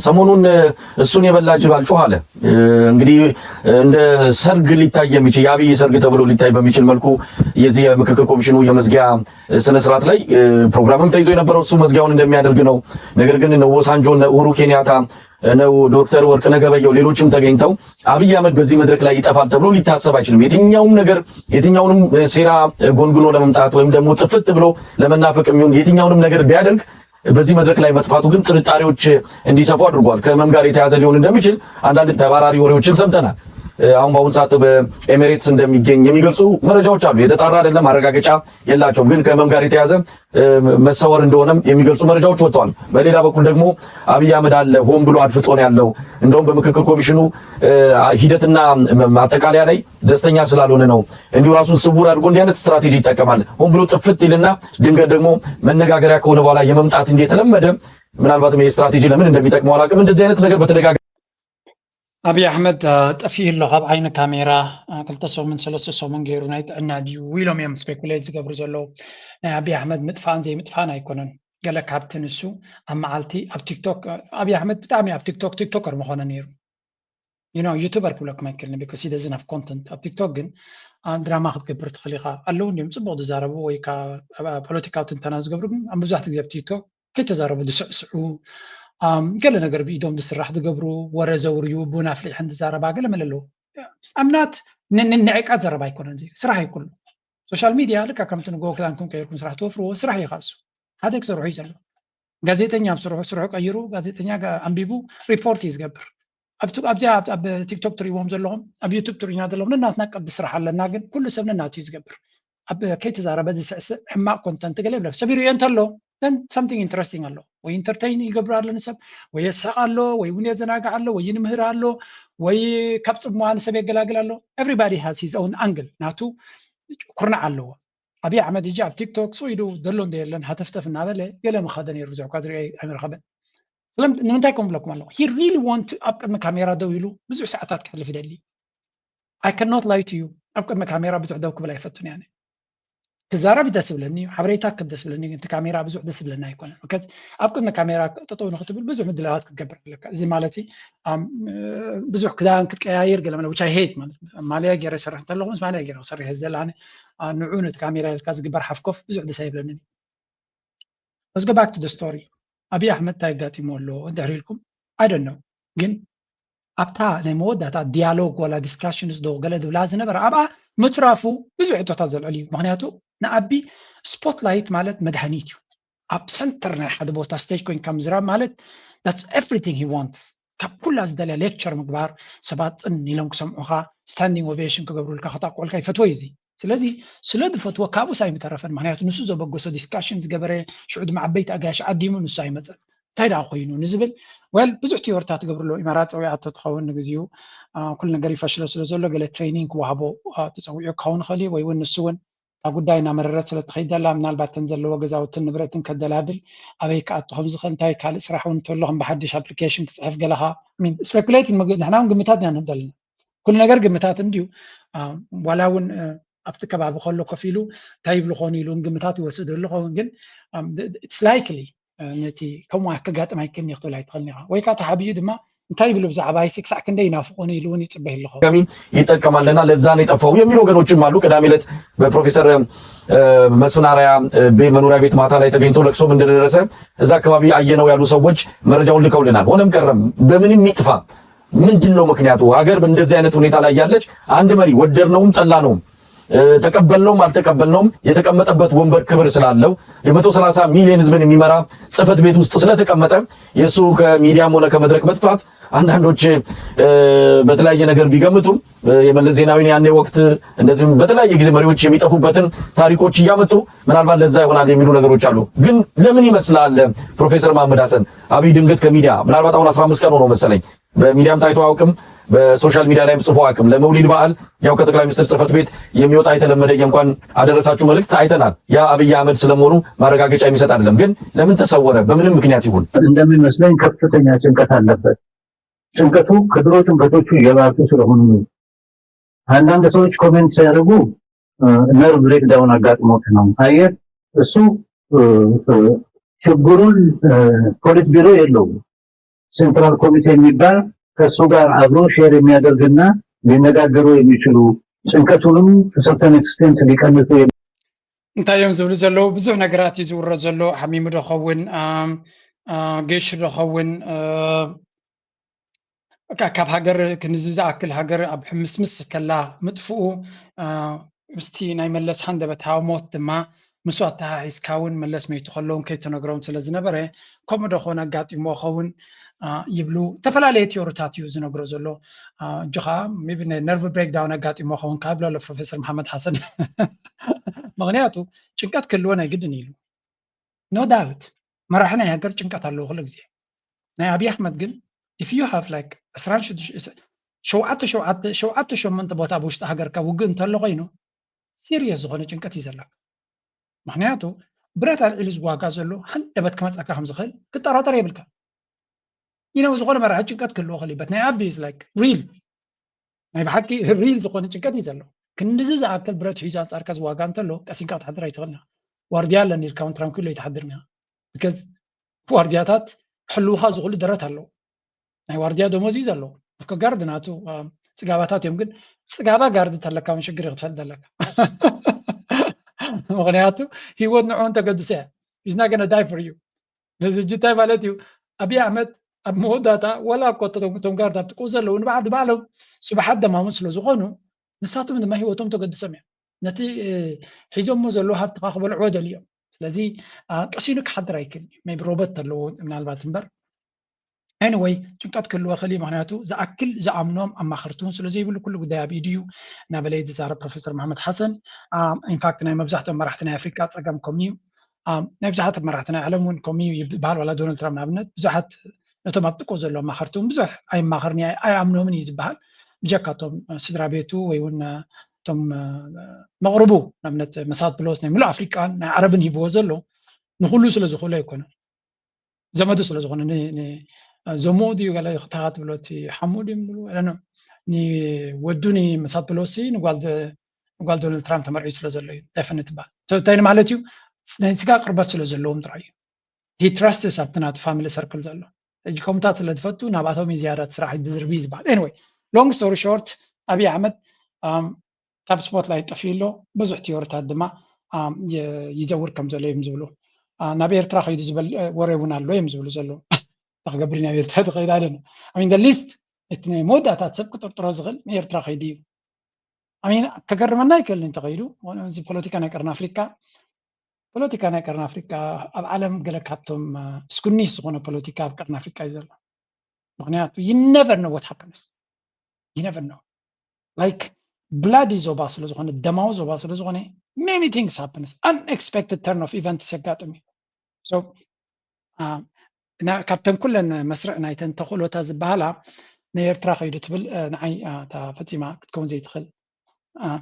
ሰሞኑን እሱን የበላ ጅብ አልጮህ አለ እንግዲህ እንደ ሰርግ ሊታይ የሚችል የአብይ ሰርግ ተብሎ ሊታይ በሚችል መልኩ የዚህ የምክክር ኮሚሽኑ የመዝጊያ ስነስርዓት ላይ ፕሮግራምም ተይዞ የነበረው እሱ መዝጊያውን እንደሚያደርግ ነው ነገር ግን እነ ኦባሳንጆ እነ ኡሁሩ ኬንያታ ነው ዶክተር ወርቅነህ ገበየሁ ሌሎችም ተገኝተው አብይ አህመድ በዚህ መድረክ ላይ ይጠፋል ተብሎ ሊታሰብ አይችልም። የትኛውም ነገር የትኛውንም ሴራ ጎንጉኖ ለመምጣት ወይም ደግሞ ጥፍት ብሎ ለመናፈቅ የሚሆን የትኛውንም ነገር ቢያደርግ በዚህ መድረክ ላይ መጥፋቱ ግን ጥርጣሬዎች እንዲሰፉ አድርጓል። ከህመም ጋር የተያዘ ሊሆን እንደሚችል አንዳንድ ተባራሪ ወሬዎችን ሰምተናል። አሁን በአሁኑ ሰዓት በኤሜሬትስ እንደሚገኝ የሚገልጹ መረጃዎች አሉ። የተጣራ አይደለም፣ ማረጋገጫ የላቸውም። ግን ከህመም ጋር የተያዘ መሰወር እንደሆነም የሚገልጹ መረጃዎች ወጥተዋል። በሌላ በኩል ደግሞ አብይ አህመድ አለ ሆን ብሎ አድፍጦ ነው ያለው። እንደውም በምክክር ኮሚሽኑ ሂደትና ማጠቃለያ ላይ ደስተኛ ስላልሆነ ነው እንዲሁ ራሱን ስውር አድርጎ እንዲህ አይነት ስትራቴጂ ይጠቀማል። ሆን ብሎ ጥፍት ይልና ድንገት ደግሞ መነጋገሪያ ከሆነ በኋላ የመምጣት እንጂ የተለመደ ምናልባትም ይህ ስትራቴጂ ለምን እንደሚጠቅመው አላውቅም። እንደዚህ አይነት ነገር በተደጋጋሚ ኣብይ ኣሕመድ ጠፊኡ ኣሎ ካብ ዓይኒ ካሜራ ክልተ ሰሙን ሰለስተ ሰሙን ገይሩ ናይ ጥዕና ድዩ ኢሎም እዮም ስፔኩሌት ዝገብሩ ዘለዉ ናይ ኣብይ ኣሕመድ ምጥፋእን ዘይምጥፋእን ኣይኮነን ገለ ካብቲ ንሱ ኣብ መዓልቲ ኣብ ቲክቶክ ኣብይ ኣሕመድ ብጣዕሚ ኣብ ቲክቶክ ቲክቶከር ምኾነ ነይሩ you know ዩቱበር ክብለኩም ኣይክእልን because he doesn't have content ኣብ ቲክቶክ ግን ድራማ ክትገብር ትኽእል ኢኻ ኣለዉ እንዲም ፅቡቅ ዝዛረቡ ወይ ፖለቲካዊ ትንተና ዝገብሩ ግን ኣብ መብዛሕትኡ ግዜ ኣብ ቲክቶክ ከይተዛረቡ ዝስዕስዑ ገለ ነገር ብኢዶም ዝስራሕ ዝገብሩ ወረ ዘውርዩ ቡን ኣፍሊሐን ዝዛረባ ገለ መለ ኣለዉ ኣምናት ንዕቃት ዘረባ ኣይኮነን ስራሕ ይኩሉ ሶሻል ሚድያ ልካ ከምቲ ንጎ ክዳንኩም ቀይርኩም ስራሕ ትወፍርዎ ስራሕ እዩ ካሱ ሓደ ክሰርሑ እዩ ዘሎ ጋዜጠኛ ኣብ ስርሑ ስርሑ ቀይሩ ጋዜጠኛ ኣንቢቡ ሪፖርት እዩ ዝገብር ኣብዚኣ ኣብ ቲክቶክ ትሪእዎም ዘለኹም ኣብ ዩቱብ ትሪእና ዘለኹም ነናትና ቅዲ ስራሕ ኣለና ግን ኩሉ ሰብ ነናቱ እዩ ዝገብር ኣብ ከይተዛረበ ዝስዕስዕ ሕማቕ ኮንተንት ገለ ይብለ ሰቢሩ እየ እንተሎ then something interesting ኣሎ ወይ ኢንተርቴይን ይገብር ኣሎ ንሰብ ወይ የስሕቕ ኣሎ ወይ እውን የዘናግዕ ኣሎ ወይ ይንምህር ኣሎ ወይ ካብ ፅምዋ ንሰብ የገላግል ኣሎ everybody has his own angle ናቱ ኩርናዕ ኣለዎ ኣብይ ኣሕመድ ሕጂ ኣብ ቲክቶክ ሱ ኢሉ ዘሎ እንደ የለን ሃተፍተፍ እናበለ ገለ ምኸደ ነይሩ ብዙሕ እኳ ዝሪኦ ኣይምረኸበን ንምንታይ ከም ብለኩም ኣለኹ he really want ኣብ ቅድሚ ካሜራ ደው ኢሉ ብዙሕ ሰዓታት ክሕልፍ ይደሊ I cannot lie to you ኣብ ቅድሚ ካሜራ ብዙሕ ደው ክብል ኣይፈቱን ያነ ክዛረብ ደስ ብለኒ እዩ ሓበሬታ ክብ ደስ ብለኒ ግን ካሜራ ብዙሕ ደስ ብለኒ ኣይኮነን ከዚ ኣብ ቅድሚ ካሜራ ጠጠው ንክትብል ብዙሕ ምድላዋት ክትገብር ኣለካ እዚ ማለት ብዙሕ ክዳን ክትቀያይር ገለ መለ which I hate ማለት ማልያ ገይረ ይሰርሕ እንተለኹ ምስ ማልያ ገይረ ክሰርሕ እየ ዝደሊ ኣነ ንዑ ነቲ ካሜራ ኢልካ ዝግበር ሓፍኮፍ ብዙሕ ደስ ኣይብለንን let's go back to the story ኣብይ ኣሕመድ እንታይ ኣጋጢሞ ኣሎ እንድሕር ኢልኩም I don't know ግን ኣብታ ናይ መወዳእታ ዲያሎግ ዋላ ዲስካሽንስ ዶ ገለ ዝብላ ዝነበረ ኣብኣ ምትራፉ ብዙሕ ሕቶታት ዘልዕል እዩ ምክንያቱ ንኣቢ ስፖትላይት ማለት መድሃኒት እዩ ኣብ ሰንተር ናይ ሓደ ቦታ ስቴጅ ኮይንካ ምዝራብ ማለት that's everything he wants ካብ ኩላ ዝደልያ ሌክቸር ምግባር ሰባት ፅን ኢሎም ክሰምዑካ ስታንዲንግ ኦቬሽን ክገብሩልካ ክጣቆልካ ይፈትወ እዩ ስለዚ ስለ ዝፈትዎ ካብኡስ ኣይምተረፈን ምክንያቱ ንሱ ዘበገሶ ዲስካሽን ዝገበረ ሽዑ ድማ ዓበይቲ ኣጋያሽ ዓዲሙ ንሱ ኣይመፀን እንታይ ደኣ ኮይኑ ንዝብል well ብዙሕ ቲዮርታት ትገብርሎ ኢማራት ፀዊዓቶ ትኸውን ንግዚኡ ኩሉ ነገር ይፈሽሎ ስለ ዘሎ ገለ ትሬኒንግ ክወሃቦ ተፀዊዑ ክኸውን ይኽእል እዩ ወይ እውን ንሱ እውን እታ ጉዳይ እናመረረት ስለ ትኸይድ ዘላ ምናልባት ተን ዘለዎ ገዛውትን ንብረትን ከደላድል ኣበይ ክኣቱ ከም ዝኽእል እንታይ ካልእ ስራሕ እውን እንተሎ ከም ብሓድሽ ኣፕሊኬሽን ክፅሕፍ ገለኻ ስፔኩሌት ንሕና እውን ግምታት ኢና ንህብ ዘለና ኩሉ ነገር ግምታት እንድዩ ዋላ እውን ኣብቲ ከባቢ ከሎ ኮፍ ኢሉ እንታይ ይብሉ ኾኑ ኢሉ እውን ግምታት ይወስድ ኣሎ ኸውን ግን it's likely ነቲ ከምኡ ከጋጥም ኣይክእልን ክትብል ኣይትኽእልን ኢኻ ወይ ከዓ ተሓቢኡ ድማ እንታይ ይብሉ ብዛዕባ ኣይሲ ክሳዕ ክንደይ ይናፍቑኒ ኢሉ እውን ይፅበይ ኣለኹ ይጠቀማለና ለዛ ነው የጠፋው የሚሉ ወገኖችም አሉ። ቅዳሜ ዕለት በፕሮፌሰር መስፍን አርአያ መኖሪያ ቤት ማታ ላይ ተገኝቶ ለቅሶም እንደደረሰ እዛ አካባቢ አየነው ያሉ ሰዎች መረጃውን ልከውልናል። ሆነም ቀረም በምንም ይጥፋ ምንድን ነው ምክንያቱ? ሀገር በእንደዚህ አይነት ሁኔታ ላይ ያለች አንድ መሪ ወደድነውም ጠላነውም ተቀበልነውም አልተቀበልነውም የተቀመጠበት ወንበር ክብር ስላለው የመቶ ሰላሳ ሚሊዮን ህዝብን የሚመራ ጽህፈት ቤት ውስጥ ስለተቀመጠ የእሱ ከሚዲያም ሆነ ከመድረክ መጥፋት አንዳንዶች በተለያየ ነገር ቢገምቱም የመለስ ዜናዊን ያኔ ወቅት እንደዚሁም በተለያየ ጊዜ መሪዎች የሚጠፉበትን ታሪኮች እያመጡ ምናልባት ለዛ ይሆናል የሚሉ ነገሮች አሉ። ግን ለምን ይመስላል ፕሮፌሰር መሐመድ ሐሰን አብይ ድንገት ከሚዲያ ምናልባት አሁን አስራ አምስት ቀን ሆነው መሰለኝ በሚዲያም ታይቶ አያውቅም። በሶሻል ሚዲያ ላይም ጽፎ አያውቅም። ለመውሊድ በዓል ያው ከጠቅላይ ሚኒስትር ጽህፈት ቤት የሚወጣ የተለመደ የእንኳን አደረሳችሁ መልእክት አይተናል። ያ አብይ አህመድ ስለመሆኑ ማረጋገጫ የሚሰጥ አይደለም። ግን ለምን ተሰወረ? በምንም ምክንያት ይሁን እንደሚመስለኝ ከፍተኛ ጭንቀት አለበት። ጭንቀቱ ከድሮ ጭንቀቶቹ እየባሱ ስለሆኑ ነው። አንዳንድ ሰዎች ኮሜንት ሲያደርጉ ነርቭ ብሬክዳውን አጋጥሞት ነው። አየህ እሱ ችግሩን ፖሊት ቢሮ የለውም። ሴንትራል ኮሚቴ የሚባል ከእሱ ጋር አብሮ ሼር የሚያደርግና ሊነጋገሩ የሚችሉ ጭንቀቱንም ሰርተን ኤክስቴንት ሊቀንሱ እንታይ እዮም ዝብሉ ዘለዉ ብዙሕ ነገራት እዩ ዝውረ ዘሎ ሓሚሙ ዶ ኸውን ጌሹ ዶ ኸውን ካብ ሃገር ክንዚ ዝኣክል ሃገር ኣብ ሕምስምስ ከላ ምጥፍኡ ምስቲ ናይ መለስ ሃንደበት ሃወሞት ድማ ምስ ኣተሓሒዝካ እውን መለስ መይቱ ከለውን ከይተነግሮም ስለ ዝነበረ ከምኡ ዶ ክኾን ኣጋጢሞ ኸውን ይብሉ ዝተፈላለየ ቲዮሪታት እዩ ዝነግሮ ዘሎ እጆኻ ነርቭ ብሬክዳውን ኣጋጢሞ ኸውን ካብ ብለሎ ፕሮፌሰር መሓመድ ሓሰን ምክንያቱ ጭንቀት ክህልዎ ናይ ግድን ኢሉ no doubt መራሒ ናይ ሃገር ጭንቀት ኣለዎ ኩሉ ግዜ ናይ ኣብይ ኣሕመድ ግን if you have like ሸውዓተ ሸውዓተ ሸውዓተ ሸሞንተ ቦታ ኣብ ውሽጢ ሃገርካ ውግእ እንተሎ ኮይኑ ሲሪየስ ዝኾነ ጭንቀት እዩ ዘለካ ምክንያቱ ብረት ኣልዒሉ ዝዋጋ ዘሎ ሃንደበት ክመፀካ ከም ዝኽእል ክጠራጠር የብልካ you know ዝኾነ መራሒ ጭንቀት ክህልዎ ክእል but ናይ ኣቢ is like real ናይ ብሓቂ real ዝኾነ ጭንቀት እዩ ዘሎ ክንድዚ ዝኣክል ብረት ሒዙ ኣንፃርካ ዝዋጋ እንተሎ ቀሲንካ ክትሓድር ኣይትኽእልና ዋርድያ ኣለኒ ኢልካ እውን ትራንኩሎ ኣይትሓድርን ኢኻ because ዋርድያታት ክሕልውኻ ዝኽእሉ ደረት ኣለዎ ናይ ዋርድያ ደሞዝ እዩ ዘለዎ of course ጋርድ ናቱ ፅጋባታት እዮም ግን ፅጋባ ጋርድ ተለካ እውን ሽግር ክትፈልጥ ኣለካ ምክንያቱ ሂወት ንዕኡ ተገድሰ እያ is not gonna die for you ነዚ ሕጂ እንታይ ማለት እዩ ኣብይ ኣሕመድ ኣብ መወዳእታ ወላ እኮ እቶም ጋርድ ኣብ ጥቅኡ ዘለዉ ንባዕል ባዕሎም ስብሓት ደማሙ ስለ ዝኾኑ ንሳቶም ድማ ሂወቶም ተገድሶም እዮም ነቲ ሒዞሞ ዘለዉ ሃብትኻ ክበልዕዎ ደልዮም ስለዚ ቀሲኑ ክሓድር ኣይክእል እዩ ቢ ሮበት ኣለዎ ምናልባት እምበር Anyway፣ ጭንቀት ክህልዎ ይኽእል እዩ፣ ምክንያቱ ዝኣክል ዝኣምኖም ኣማኸርቲ እውን ስለ ዘይብሉ፣ ኩሉ ጉዳይ ኣብ ኢዱ እዩ እናበለ እዩ ዝዛረብ ፕሮፌሰር መሓመድ ሓሰን። ኢንፋክት ናይ መብዛሕትኦም መራሕቲ ናይ ኣፍሪቃ ፀገም ከምኡ እዩ። ናይ ብዙሓት መራሕቲ ናይ ዓለም እውን ከምኡ እዩ ይበሃል። ዋላ ዶናልድ ትራምፕ ንኣብነት ብዙሓት ነቶም ኣብ ጥቆ ዘለዉ ኣማኸርቲ እውን ብዙሕ ኣይማኸርን፣ ኣይኣምኖምን እዩ ዝበሃል። ብጀካ እቶም ስድራ ቤቱ ወይ እውን እቶም መቕርቡ፣ ንኣብነት መሳድ ብሎስ ናይ ምሉእ ኣፍሪቃን ናይ ዓረብን ሂብዎ ዘሎ ንኩሉ ስለ ዝኽእሎ ኣይኮነን። ዘመዱ ስለ ዝኾነ ዘምኡ ድዩ ገለ ክትብሎ እቲ ሓሙ ድዩ ምብሉ ንወዱ ንመሳድ ፕሎሲ ንጓል ዶናልድ ትራምፕ ተመርዒ ስለ ዘሎ እዩ ደፈነት ይበሃል። እንታይ ማለት እዩ? ናይ ስጋ ቅርበት ስለ ዘለዎም ጥራይ እዩ። He trusts ኣብቲ ናቱ ፋሚሊ ሰርክል ዘሎ ሕጂ ከምታት ስለ ዝፈቱ ናብኣቶም እዩ ዝያዳ ስራሕ ድርቢ ዝበሃል። Anyway፣ long story short፣ ኣብይ ኣሕመድ ካብ ስፖትላይት ጠፊኡ ኣሎ። ብዙሕ ቲዮሪታት ድማ ይዘውር ከም ዘሎ እዮም ዝብሉ። ናብ ኤርትራ ከይዱ ዝበል ወረ እውን ኣሎ እዮም ዝብሉ ዘለዉ። ክገብር ናብ ኤርትራ ዝኸይድ ኣለ። ሚን ሊስት እቲ ናይ መወዳእታት ሰብ ክጥርጥሮ ዝኽእል ንኤርትራ ከይዱ እዩ። ሚን ከገርመና ኣይክእልን እንተኸይዱ። እዚ ፖለቲካ ናይ ቀርኒ ኣፍሪካ፣ ፖለቲካ ናይ ቀርኒ ኣፍሪካ ኣብ ዓለም ገለ ካብቶም ስኩኒስ ዝኾነ ፖለቲካ ኣብ ቀርኒ ኣፍሪካ እዩ ዘሎ። ምክንያቱ you never know what happens, you never know, like ብላዲ ዞባ ስለ ዝኾነ፣ ደማዊ ዞባ ስለ ዝኾነ፣ many things happens, unexpected turn of events የጋጥም እዩ። So ካብተን ኩለን መስርዕ ናይተን ተኽእሎታት ዝበሃላ ንኤርትራ ከይዱ ትብል ንዓይ እታ ፈፂማ ክትከውን ዘይትኽእል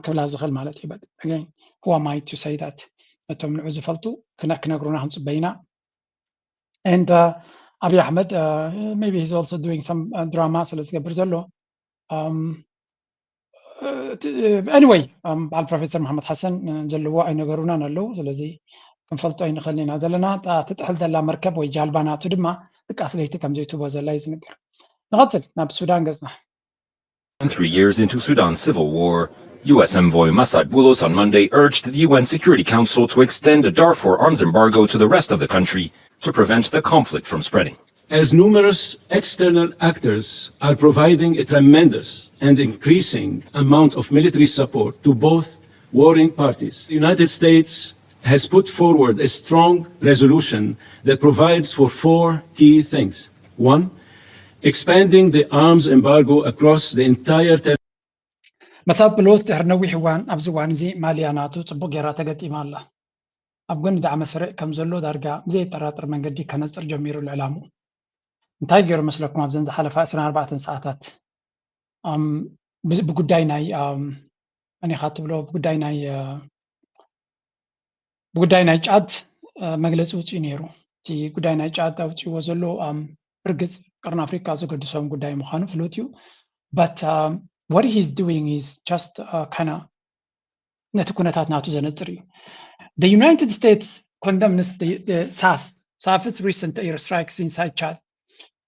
ክብላ ዝኽእል ማለት እዩ። But again, who am I to say that? እቶም ንዑ ዝፈልጡ ክነግሩና ክንፅበይ ኢና። And ኣብይ ኣሕመድ maybe he's also doing some drama ስለ ዝገብር ዘሎ። Anyway, በዓል ፕሮፌሰር መሓመድ ሓሰን ዘለዎ ኣይነገሩናን ኣለዉ። ስለዚ ክንፈልጦ ኣይንኽእልን ኢና ዘለና። እታ ትጥሕል ዘላ መርከብ ወይ ጃልባ ናቱ ድማ ድቃስ ለይቲ ከም ዘይትቦ ዘላ እዩ ዝንገር። ንቐፅል ናብ ሱዳን ገፅና። Three years into Sudan's civil war, U S envoy Masad Boulos on Monday urged the U N Security Council to extend a Darfur arms embargo to the rest of the country to prevent the conflict from spreading. As numerous external actors are providing a tremendous and increasing amount of military support to both warring parties, the United States has put forward a strong resolution that provides for four key things. One, expanding the arms embargo across the entire territory. መሳድ ብሎስ ድሕሪ ነዊሕ እዋን ኣብዚ እዋን እዚ ማልያ ናቱ ጽቡቕ ጌራ ተገጢማ ኣላ። ኣብ ጎኒ ዳዕመ ስርዕ ከም ዘሎ ዳርጋ ብዘየጠራጥር መንገዲ ከነጽር ጀሚሩ ኣሎ ዕላምኡ። እንታይ ገይሩ መስለኩም ኣብዘን ዝሓለፋ ዕስራን ኣርባዕተን ሰዓታት? ብጉዳይ ናይ መኒኻ ትብሎ ብጉዳይ ናይ ብጉዳይ ናይ ጫት መግለፂ ውፅኡ ነይሩ። እቲ ጉዳይ ናይ ጫት ኣውፅዎ ዘሎ ብርግፅ ቅርኒ ኣፍሪካ ዘገድሶም ጉዳይ ምዃኑ ፍሉጥ እዩ። But what he's doing is just kind of ነቲ ኩነታት ናቱ ዘነፅር እዩ። The United States condemns the SAF SAF's recent air strikes inside Chad.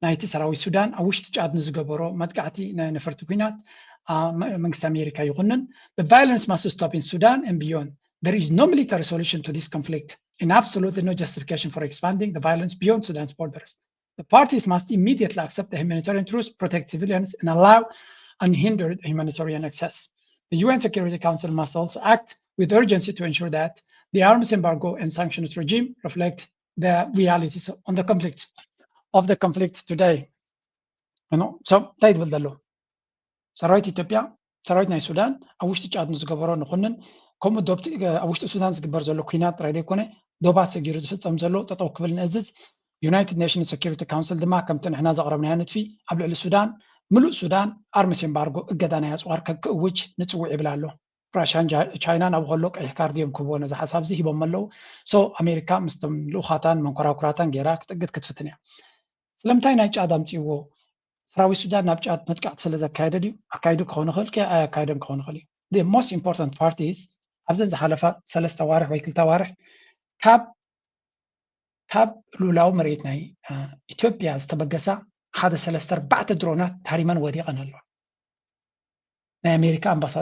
ናይቲ ሰራዊት ሱዳን ኣብ ውሽጢ ጫድ ንዝገበሮ መጥቃዕቲ ናይ ነፈርቲ ኲናት መንግስቲ ኣሜሪካ ይኹንን። The violence must stop in Sudan and beyond. There is no military solution to this conflict and absolutely no justification for expanding the violence beyond Sudan's borders. The parties must immediately accept the humanitarian truce, protect civilians, and allow unhindered humanitarian access. The U N Security Council must also act with urgency to ensure that the arms embargo and sanctions regime reflect the realities on the conflict of the conflict today. So እንታይ ትብል ዘሎ ሰራዊት ኢትዮጵያ ሰራዊት ናይ ሱዳን ኣብ ውሽጢ ጫድ ንዝገበሮ ንኹንን ከምኡ ዶብቲ ኣብ ውሽጢ ሱዳን ዝግበር ዘሎ ኩናት ጥራይ ዘይኮነ ዶባት ሰጊሩ ዝፍፀም ዘሎ ጠጠው ክብል ንእዝዝ። United Nations Security Council ድማ ከምቲ ንሕና ዘቕረብናዮ ንጥፊ ኣብ ልዕሊ ሱዳን ምሉእ ሱዳን ኣርምስ ኤምባርጎ እገዳ ናይ ኣፅዋር ከክእውጅ ንፅውዕ ይብል ኣሎ። ራሽያን ቻይናን ኣብኡ ከሎ ቀይሕ ካርድ እዮም ክህብዎ ነዚ ሓሳብ እዚ ሂቦም ኣለዉ። So ኣሜሪካ ምስቶም ልኡኻታን መንኮራኩራታን ገይራ ክትእግድ ክትፍትን እያ። ስለምንታይ ናይ ጫድ ኣምፅእዎ? ሰራዊት ሱዳን ናብ ጫድ መጥቃዕቲ ስለ ዘካየደ ድዩ? ኣካይዱ ክኸውን ይኽእል፣ ኣየካየደን ክኸውን ይኽእል እዩ። The most important part is ኣብዘን ዝሓለፋ ሰለስተ ኣዋርሕ ወይ ክልተ ኣዋርሕ ካብ ካብ ልኡላዊ መሬት ናይ ኢትዮጵያ ዝተበገሳ ሓደ ሰለስተ ኣርባዕተ ድሮናት ታሪመን ወዲቐን ኣለዋ። ናይ ኣሜሪካ ኣምባሳ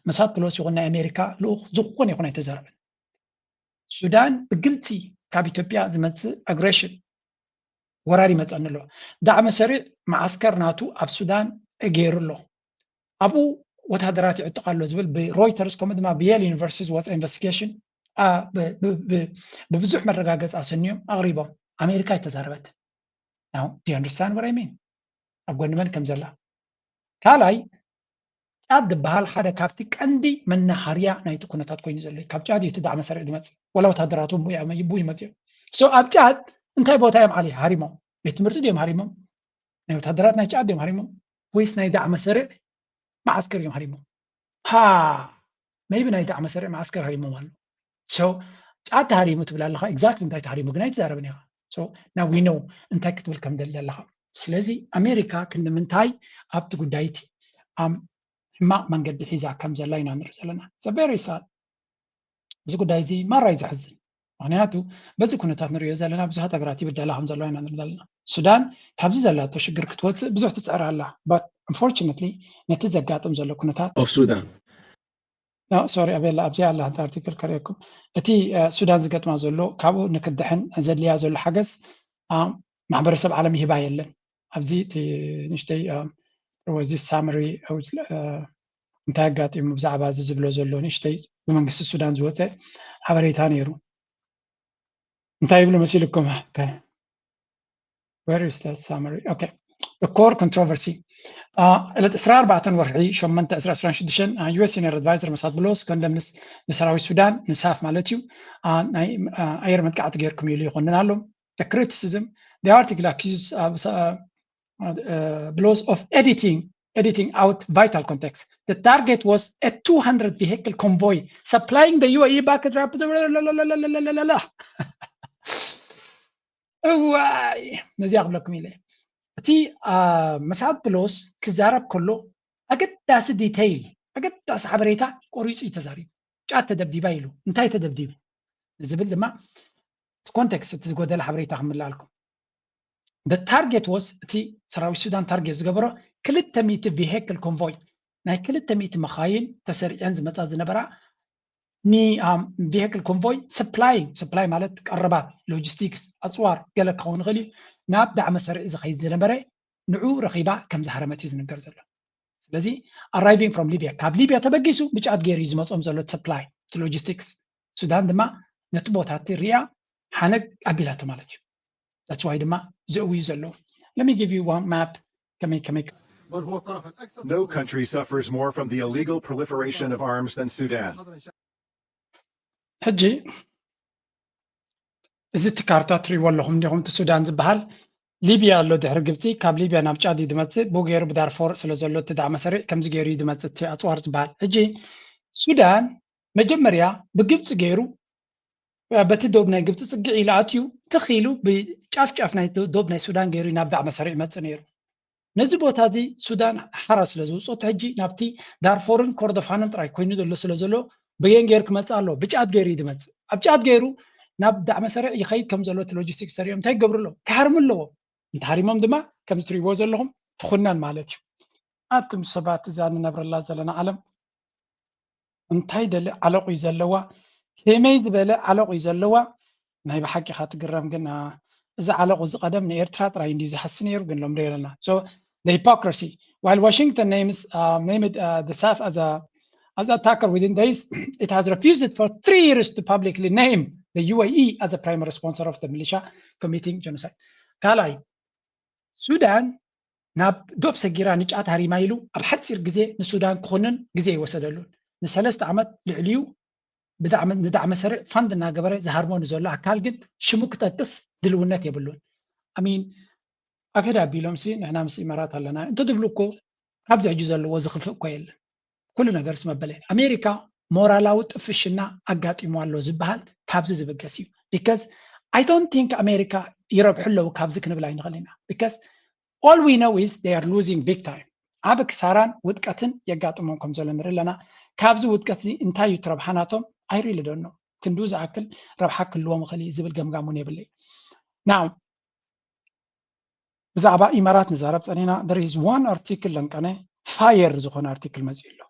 መሳድ ፕሎስ ይኹን ናይ ኣሜሪካ ልኡኽ ዝኾነ ይኹን ኣይተዛረበን። ሱዳን ብግልፂ ካብ ኢትዮጵያ ዝመፅእ ኣግሬሽን ወራር ይመፀኒ ኣሎ። ዳዕመ ሰሪዕ መዓስከር ናቱ ኣብ ሱዳን ገይሩ ኣሎ። ኣብኡ ወታደራት ይዕጥቕ ኣሎ ዝብል ብሮይተርስ ከምኡ ድማ ብየል ዩኒቨርሲቲ ዝወፀ ኢንቨስቲጌሽን ብብዙሕ መረጋገፂ ኣሰንዮም ኣቕሪቦም። ኣሜሪካ ኣይተዛረበትን። Now, do you understand what I mean? ኣብ ጎኒ መን ከም ዘላ። ካልኣይ፣ ጫት ዝበሃል ሓደ ካብቲ ቀንዲ መናሃርያ ናይቲ ኩነታት ኮይኑ ዘሎ እዩ። ካብ ጫት እዩ እቲ ዳዕመ ሰሪዕ ዝመፅእ። ወላ ወታደራት እውን ብኡ ይመፅኡ። So ኣብ ጫት እንታይ ቦታ እዮም ዓሊ ሃሪሞም? ቤት ትምህርቲ ድዮም ሃሪሞም? ናይ ወታደራት ናይ ጫት ድዮም ሃሪሞም? ወይስ ናይ ዳዕመ ሰሪዕ መዓስከር እዮም ሃሪሞም? ሃ፣ maybe ናይ ዳዕመ ሰሪዕ መዓስከር ሃሪሞም ኣሎ። So ጫት ተሃሪሙ ትብል ኣለኻ፣ exactly እንታይ ተሃሪሙ ግን ኣይትዛረብን ኢኻ። So now we know እንታይ ክትብል ከም ደሊ ኣለኻ። ስለዚ ኣሜሪካ ክንዲ ምንታይ ኣብቲ ጉዳይ እቲ ኣብ ሕማቕ መንገዲ ሒዛ ከም ዘላ ኢና ንርኢ ዘለና። It's very sad። እዚ ጉዳይ እዚ ማራ እዩ ዘሕዝን። ምክንያቱ በዚ ኩነታት ንሪኦ ዘለና ብዙሓት ሃገራት ይብደላ ከም ዘለዋ ኢና ንርኢ ዘለና። ሱዳን ካብዚ ዘላቶ ሽግር ክትወፅእ ብዙሕ ትፅዕር ኣላ። But unfortunately ነቲ ዘጋጥም ዘሎ ኩነታት of Sudan. ሶሪ ኣቤላ ኣብዚ ኣላ ሓንቲ ኣርቲክል ከርእየኩም። እቲ ሱዳን ዝገጥማ ዘሎ ካብኡ ንክድሕን ዘድልያ ዘሎ ሓገዝ ማሕበረሰብ ዓለም ይህባ የለን። ኣብዚ እቲ ንእሽተይ ወዚ ሳመሪ እንታይ ኣጋጢሙ ብዛዕባ እዚ ዝብሎ ዘሎ ንእሽተይ ብመንግስቲ ሱዳን ዝወፀ ሓበሬታ ነይሩ። እንታይ ይብሉ መሲልኩም? Where is the summary? Okay. The core controversy. ዕለት ዕስራ ኣርባዕተ ወርሒ ሸሞንተ ዕስራ ዕስራን ሽዱሽተን ዩ ኤስ senior advisor መሳድ ብሎስ ከንደም ንሰራዊት ሱዳን ንሳፍ ማለት እዩ ናይ ኣየር መጥቃዕቲ ገይርኩም ኢሉ ይኮንን ኣሎ። The criticism, the article accuses ብሎስ of editing editing out vital context. The target was a two hundred vehicle convoy supplying the U A E backed እዋይ ነዚኣ ክብለኩም ኢለ። እቲ መሳድ ብሎስ ክዛረብ ከሎ ኣገዳሲ ዲተይል ኣገዳሲ ሓበሬታ ቆሪፁ እዩ ተዛሪቡ። ጫት ተደብዲባ ኢሉ እንታይ ተደብዲቡ ዝብል ድማ ኮንቴክስት እቲ ዝጎደለ ሓበሬታ ክምልኣልኩም። The target was እቲ ሰራዊት ሱዳን ታርጌት ዝገበሮ ክልተ ሚእቲ vehicle convoy ናይ ክልተ ሚእቲ መኻይን ተሰሪዐን ዝመፃ ዝነበራ ኒ vehicle convoy supply supply ማለት ቀረባት ሎጂስቲክስ ኣፅዋር ገለ ክኸውን ይኽእል እዩ ናብ ዳዕመ ሰሪዕ ዝኸይድ ዝነበረ ንዑ ረኺባ ከም ዝሃረመት እዩ ዝንገር ዘሎ። ስለዚ arriving from Libya ካብ ሊብያ ተበጊሱ ብጫት ገይሩ እዩ ዝመፆም ዘሎ supply እቲ ሎጂስቲክስ ሱዳን ድማ ነቲ ቦታ እቲ ሪኣ ሓነግ ኣቢላቶ ማለት እዩ። That's why ድማ ዝእውዩ ዘለዉ። Let me give you one map ከመይ ከመይ No country suffers more from the illegal proliferation of arms than Sudan. ሕጂ እዚ እቲ ካርታ ትሪእዎ ኣለኹም እንዲኹም እቲ ሱዳን ዝበሃል ሊብያ ኣሎ ድሕሪ ግብፂ ካብ ሊብያ ናብ ጫድ እዩ ዝመፅእ ብኡ ገይሩ ብዳርፎር ስለ ዘሎ እቲ ዳዕመ ሰሪዕ ከምዚ ገይሩ እዩ ዝመፅእ እቲ ኣፅዋር ዝበሃል። ሕጂ ሱዳን መጀመርያ ብግብፂ ገይሩ በቲ ዶብ ናይ ግብፂ ፅግዕ ኢሉ ኣትዩ ትኽ ኢሉ ብጫፍ ጫፍ ናይ ዶብ ናይ ሱዳን ገይሩ ናብ ዳዕመ ሰሪዕ ይመፅእ ነይሩ። ነዚ ቦታ እዚ ሱዳን ሓራ ስለ ዝውፀቱ ሕጂ ናብቲ ዳርፎርን ኮርዶፋንን ጥራይ ኮይኑ ዘሎ ስለ ዘሎ በየን ገይሩ ክመፅእ ኣለዎ። ብጫት ገይሩ እዩ ዝመፅእ። ኣብ ጫት ገይሩ ናብ ዳዕመ ሰሪዕ ይኸይድ ከም ዘሎ እቲ ሎጂስቲክስ ሰሪዖም እንታይ ክገብሩ ኣለዎም? ክሃርሙ ኣለዎም። እንተሃሪሞም ድማ ከምዚ ትሪእዎ ዘለኹም ትኹነን ማለት እዩ። ኣቱም ሰባት እዛ ንነብረላ ዘለና ዓለም እንታይ ደለ ዓለቑ እዩ ዘለዋ ከመይ ዝበለ ዓለቑ እዩ ዘለዋ ናይ ብሓቂ ኢኻ ትግረም ግን እዚ ዓለቑ እዚ ቀደም ንኤርትራ ጥራይ እንዲዩ ዝሓሲ ነይሩ ግን ሎም ሪኦ ኣለና so the hypocrisy while Washington names uh, named uh, the SAF as a as attacker within days it has refused for three years to publicly name the U A E as a primary sponsor of the militia committing genocide ካልኣይ ሱዳን ናብ ዶብ ሰጊራ ንጫት ሃሪማ ኢሉ ኣብ ሓፂር ግዜ ንሱዳን ክኹንን ግዜ ይወሰደሉን ንሰለስተ ዓመት ልዕሊኡ ንዳዕመ ሰሪዕ ፋንድ እናገበረ ዝሃርሞ ንዘሎ ኣካል ግን ሽሙ ክጠቅስ ድልውነት የብሉን። ኣሚን ኣገዳ ኣቢሎም ሲ ንሕና ምስ ኢመራት ኣለና እንተ ድብሉ እኮ ካብዚ ሕጂ ዘለዎ ዝኽፍእ እኮ የለን። ኩሉ ነገር ስመበለ ኣሜሪካ ሞራላዊ ጥፍሽና ኣጋጢሙ ኣሎ ዝበሃል ካብዚ ዝብገስ እዩ። Because I don't think ኣሜሪካ ይረብሑ ኣለዉ ካብዚ ክንብል ኣይንኽእል ኢና። Because all we know is they are losing big time ዓብ ክሳራን ውድቀትን የጋጥሞም ከም ዘሎ ንርኢ ኣለና። ካብዚ ውድቀት እዚ እንታይ እዩ ትረብሓ ናቶም? I really don't know ክንዱ ዝኣክል ረብሓ ክህልዎም ይኽእል እዩ ዝብል ገምጋም እውን የብለይ። Now ብዛዕባ ኢማራት ንዛረብ ፀኒና there is one article ለንቀነ fire ዝኾነ article መፅኡ ኣሎ።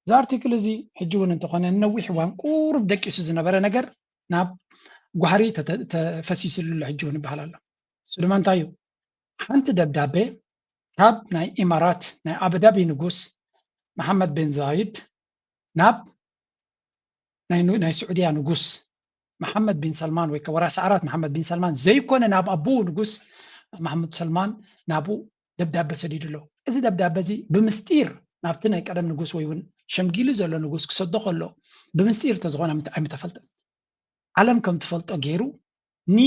እዚ article እዚ ሕጂ እውን እንተኾነ ንነዊሕ እዋን ቁሩብ ደቂሱ ዝነበረ ነገር ናብ ጓህሪ ተፈሲስሉ ኣሎ ሕጂ እውን ይበሃል ኣሎ። እሱ ድማ እንታይ እዩ? ሓንቲ ደብዳቤ ካብ ናይ ኢማራት ናይ ኣቡዳቢ ንጉስ መሓመድ ቤን ዛይድ ናብ ናይ ስዑድያ ንጉስ መሓመድ ቢን ሰልማን ወይ ከወራሲ ዓራት መሓመድ ቢን ሰልማን ዘይኮነ ናብ ኣቦኡ ንጉስ መሓመድ ሰልማን ናብኡ ደብዳበ ሰዲዱ ኣሎ። እዚ ደብዳበ እዚ ብምስጢር ናብቲ ናይ ቀደም ንጉስ ወይ እውን ሸምጊሉ ዘሎ ንጉስ ክሰዶ ከሎ ብምስጢር እንተዝኾነ ኣይምተፈልጠን። ዓለም ከም ትፈልጦ ገይሩ ን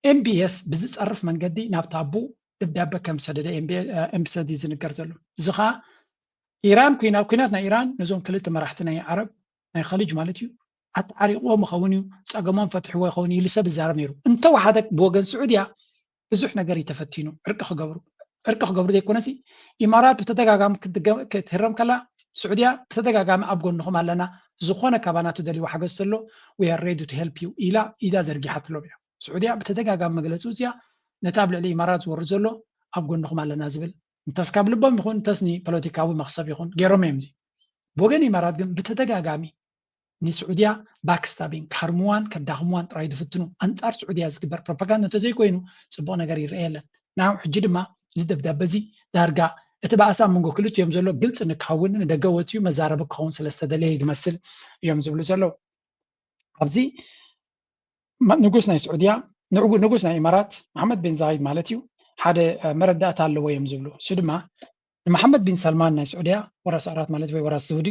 MBS ብዝጸርፍ መንገዲ ናብታ ኣቦኡ ደብዳበ ከም ዝሰደደ MBS እዩ ዝንገር ዘሎ። እዚ ኸኣ ኢራን ኩናት ኩናት ናይ ኢራን ነዞም ክልተ መራሕቲ ናይ ዓረብ ናይ ኸሊጅ ማለት እዩ ኣተዓሪቕዎም ይኸውን እዩ፣ ጸገሞም ፈትሕዎ ይኸውን እዩ ኢሉ ሰብ ይዛረብ ነይሩ። እንተወሓደ ብወገን ስዑድያ ብዙሕ ነገር እዩ ተፈቲኑ ዕርቂ ክገብሩ ዕርቂ ክገብሩ ዘይኮነሲ ኢማራት ብተደጋጋሚ ክትህረም ከላ ስዑድያ ብተደጋጋሚ ኣብ ጎንኹም ኣለና፣ ዝኾነ ካባና ትደልይዎ ሓገዝ ተሎ we are ready to help you ኢላ ኢዳ ዘርጊሓትሎም እያ። ስዑድያ ብተደጋጋሚ መግለፂ ውፅያ ነቲ ኣብ ልዕሊ ኢማራት ዝወርድ ዘሎ ኣብ ጎንኹም ኣለና ዝብል እንተስ ካብ ልቦም ይኹን እንተስ ንፖለቲካዊ መኽሰብ ይኹን ገይሮም እዮም። እዚ ብወገን ኢማራት ግን ብተደጋጋሚ ንስዑድያ backstabbing ክሃርምዋን ከዳኽምዋን ጥራይ ዝፍትኑ። ኣንጻር ስዑድያ ዝግበር ፕሮፓጋንዳ እንተዘይኮይኑ ጽቡቕ ነገር ይረአ የለን። ናው ሕጂ ድማ እዚ ደብዳበ እዚ ዳርጋ እቲ ባእሲ ኣብ መንጎ ክልቲኦም ዘሎ ግልጺ ንክኸውን ንደገ ወጺኡ መዛረቢ ክኸውን ስለ ዝተደለየ ዝመስል እዮም ዝብሉ ዘለዉ። ኣብዚ ንጉስ ናይ ስዑድያ ንጉስ ናይ ኢማራት መሓመድ ቢን ዛይድ ማለት እዩ ሓደ መረዳእታ ኣለዎ እዮም ዝብሉ። እሱ ድማ ንመሓመድ ቢን ሰልማን ናይ ስዑድያ ወራስ ኣራት ማለት ወይ ወራስ ስዑዲ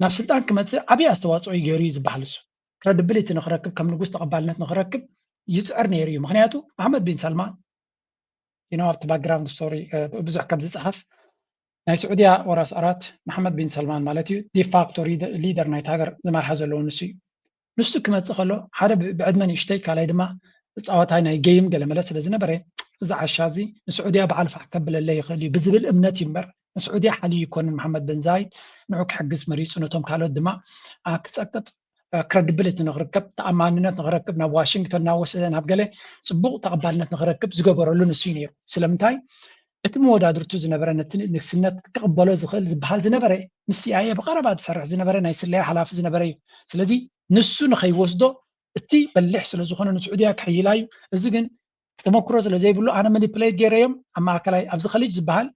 ናብ ስልጣን ክመፅእ ዓብዪ ኣስተዋፅኦ እዩ ገይሩ እዩ ዝበሃል። እሱ ክረድብሊቲ ንክረክብ ከም ንጉስ ተቐባልነት ንክረክብ ይፅዕር ነይሩ እዩ። ምክንያቱ መሓመድ ቢን ሰልማን you know ኣብቲ ባክግራውንድ ስቶሪ ብዙሕ ከም ዝፅሓፍ ናይ ስዑድያ ወራስ ኣራት መሓመድ ቢን ሰልማን ማለት እዩ ዲፋክቶ ሊደር ናይቲ ሃገር ዝመርሓ ዘለዎ ንሱ እዩ። ንሱ ክመፅእ ከሎ ሓደ ብዕድመ ንእሽተይ ካልኣይ ድማ ተፃዋታይ ናይ ገይም ገለመለ ስለ ዝነበረ እዚ ዓሻ እዚ ንስዑድያ በዓል ፋሕ ከብለለ ይኽእል እዩ ብዝብል እምነት እዩ እምበር ንስዑድያ ሓልዩ ይኮንን። መሓመድ ቢን ዛይድ ንዑ ክሕግዝ መሪፁ ነቶም ካልኦት ድማ ክፀቅጥ ክረድብሊቲ ንክርከብ ተኣማንነት ንክረክብ ናብ ዋሽንግተን እናወሰደ ናብ ገለ ፅቡቕ ተቐባልነት ንክረክብ ዝገበረሉ ንሱ እዩ ነይሩ። ስለምንታይ እቲ መወዳድርቱ ዝነበረ ነቲ ንግስነት ክቕበሎ ዝኽእል ዝበሃል ዝነበረ ምስ ሲኣይኤ ብቐረባ ዝሰርሕ ዝነበረ ናይ ስለያ ሓላፊ ዝነበረ እዩ። ስለዚ ንሱ ንኸይወስዶ እቲ በሊሕ ስለ ዝኾነ ንስዑድያ ክሕይላ እዩ። እዚ ግን ተመክሮ ስለ ዘይብሉ ኣነ ማኒፕሌት ገይረዮም ኣብ ማእከላይ ኣብዚ ኸሊጅ ዝበሃል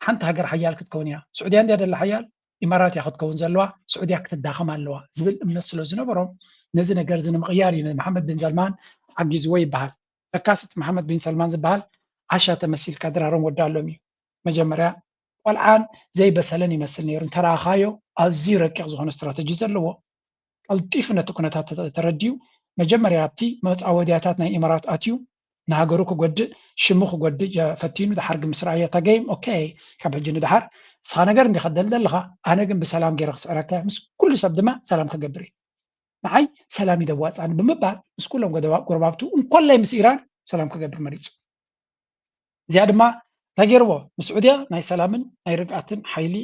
ሓንቲ ሃገር ሓያል ክትከውን እያ። ስዑድያ እንድያ ደላ ሓያል ኢማራት እያ ክትከውን ዘለዋ፣ ስዑድያ ክትዳኸም ኣለዋ ዝብል እምነት ስለ ዝነበሮም ነዚ ነገር እዚ ንምቕያር እዩ ንመሓመድ ቢን ሰልማን ሓጊዝዎ ይበሃል። ለካስ እቲ መሓመድ ቢን ሰልማን ዝበሃል ዓሻ ተመሲልካ ድራሮም ወዳሎም እዩ። መጀመርያ ቆልዓን ዘይበሰለን ይመስል ነይሩ እንተረኣኻዮ ኣዝዩ ረቂቕ ዝኾነ ስትራተጂ ዘለዎ ቀልጢፉ ነቲ ኩነታት ተረዲኡ መጀመርያ ኣብቲ መፃወድያታት ናይ ኢማራት ኣትዩ ንሃገሩ ክጎድእ ሽሙ ክጎድእ ፈቲኑ ድሓር ግን ምስ ረኣየ እታ ገይም ኦኬ ካብ ሕጂ ንድሓር ንስኻ ነገር እንዲኻ ደልደልኻ ኣነ ግን ብሰላም ገይረ ክስዕረካ ምስ ኩሉ ሰብ ድማ ሰላም ክገብር እዩ ንዓይ ሰላም ይደዋፃኒ ብምባል ምስ ኩሎም ጎረባብቱ እንኮላይ ምስ ኢራን ሰላም ክገብር መሪፁ እዚኣ ድማ እንታይ ገይርዎ ንስዑድያ ናይ ሰላምን ናይ ርግኣትን ሓይሊ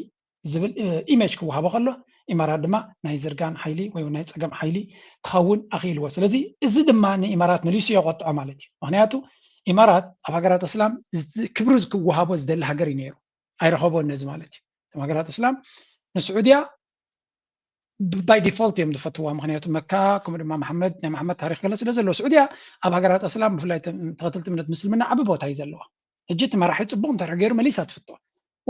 ዝብል ኢሜጅ ክወሃቦ ከሎ ኢማራት ድማ ናይ ዝርጋን ሓይሊ ወይ ናይ ፀገም ሓይሊ ክኸውን ኣኽኢልዎ ስለዚ እዚ ድማ ንኢማራት መሊሱ የቆጥዖ ማለት እዩ ምክንያቱ ኢማራት ኣብ ሃገራት እስላም ክብሪ ክወሃቦ ዝደሊ ሃገር እዩ ነይሩ ኣይረኸቦን ነዚ ማለት እዩ እቶም ሃገራት እስላም ንስዑድያ by default እዮም ዝፈትዋ ምክንያቱ መካ ከምኡ ድማ መሓመድ ናይ መሓመድ ታሪክ ገለ ስለ ዘለዎ ስዑድያ ኣብ ሃገራት እስላም ብፍላይ ተኸተልቲ እምነት ምስልምና ዓቢ ቦታ እዩ ዘለዋ ሕጂ እቲ መራሒ ፅቡቅ እንተርሕ ገይሩ መሊሳ ትፍቶ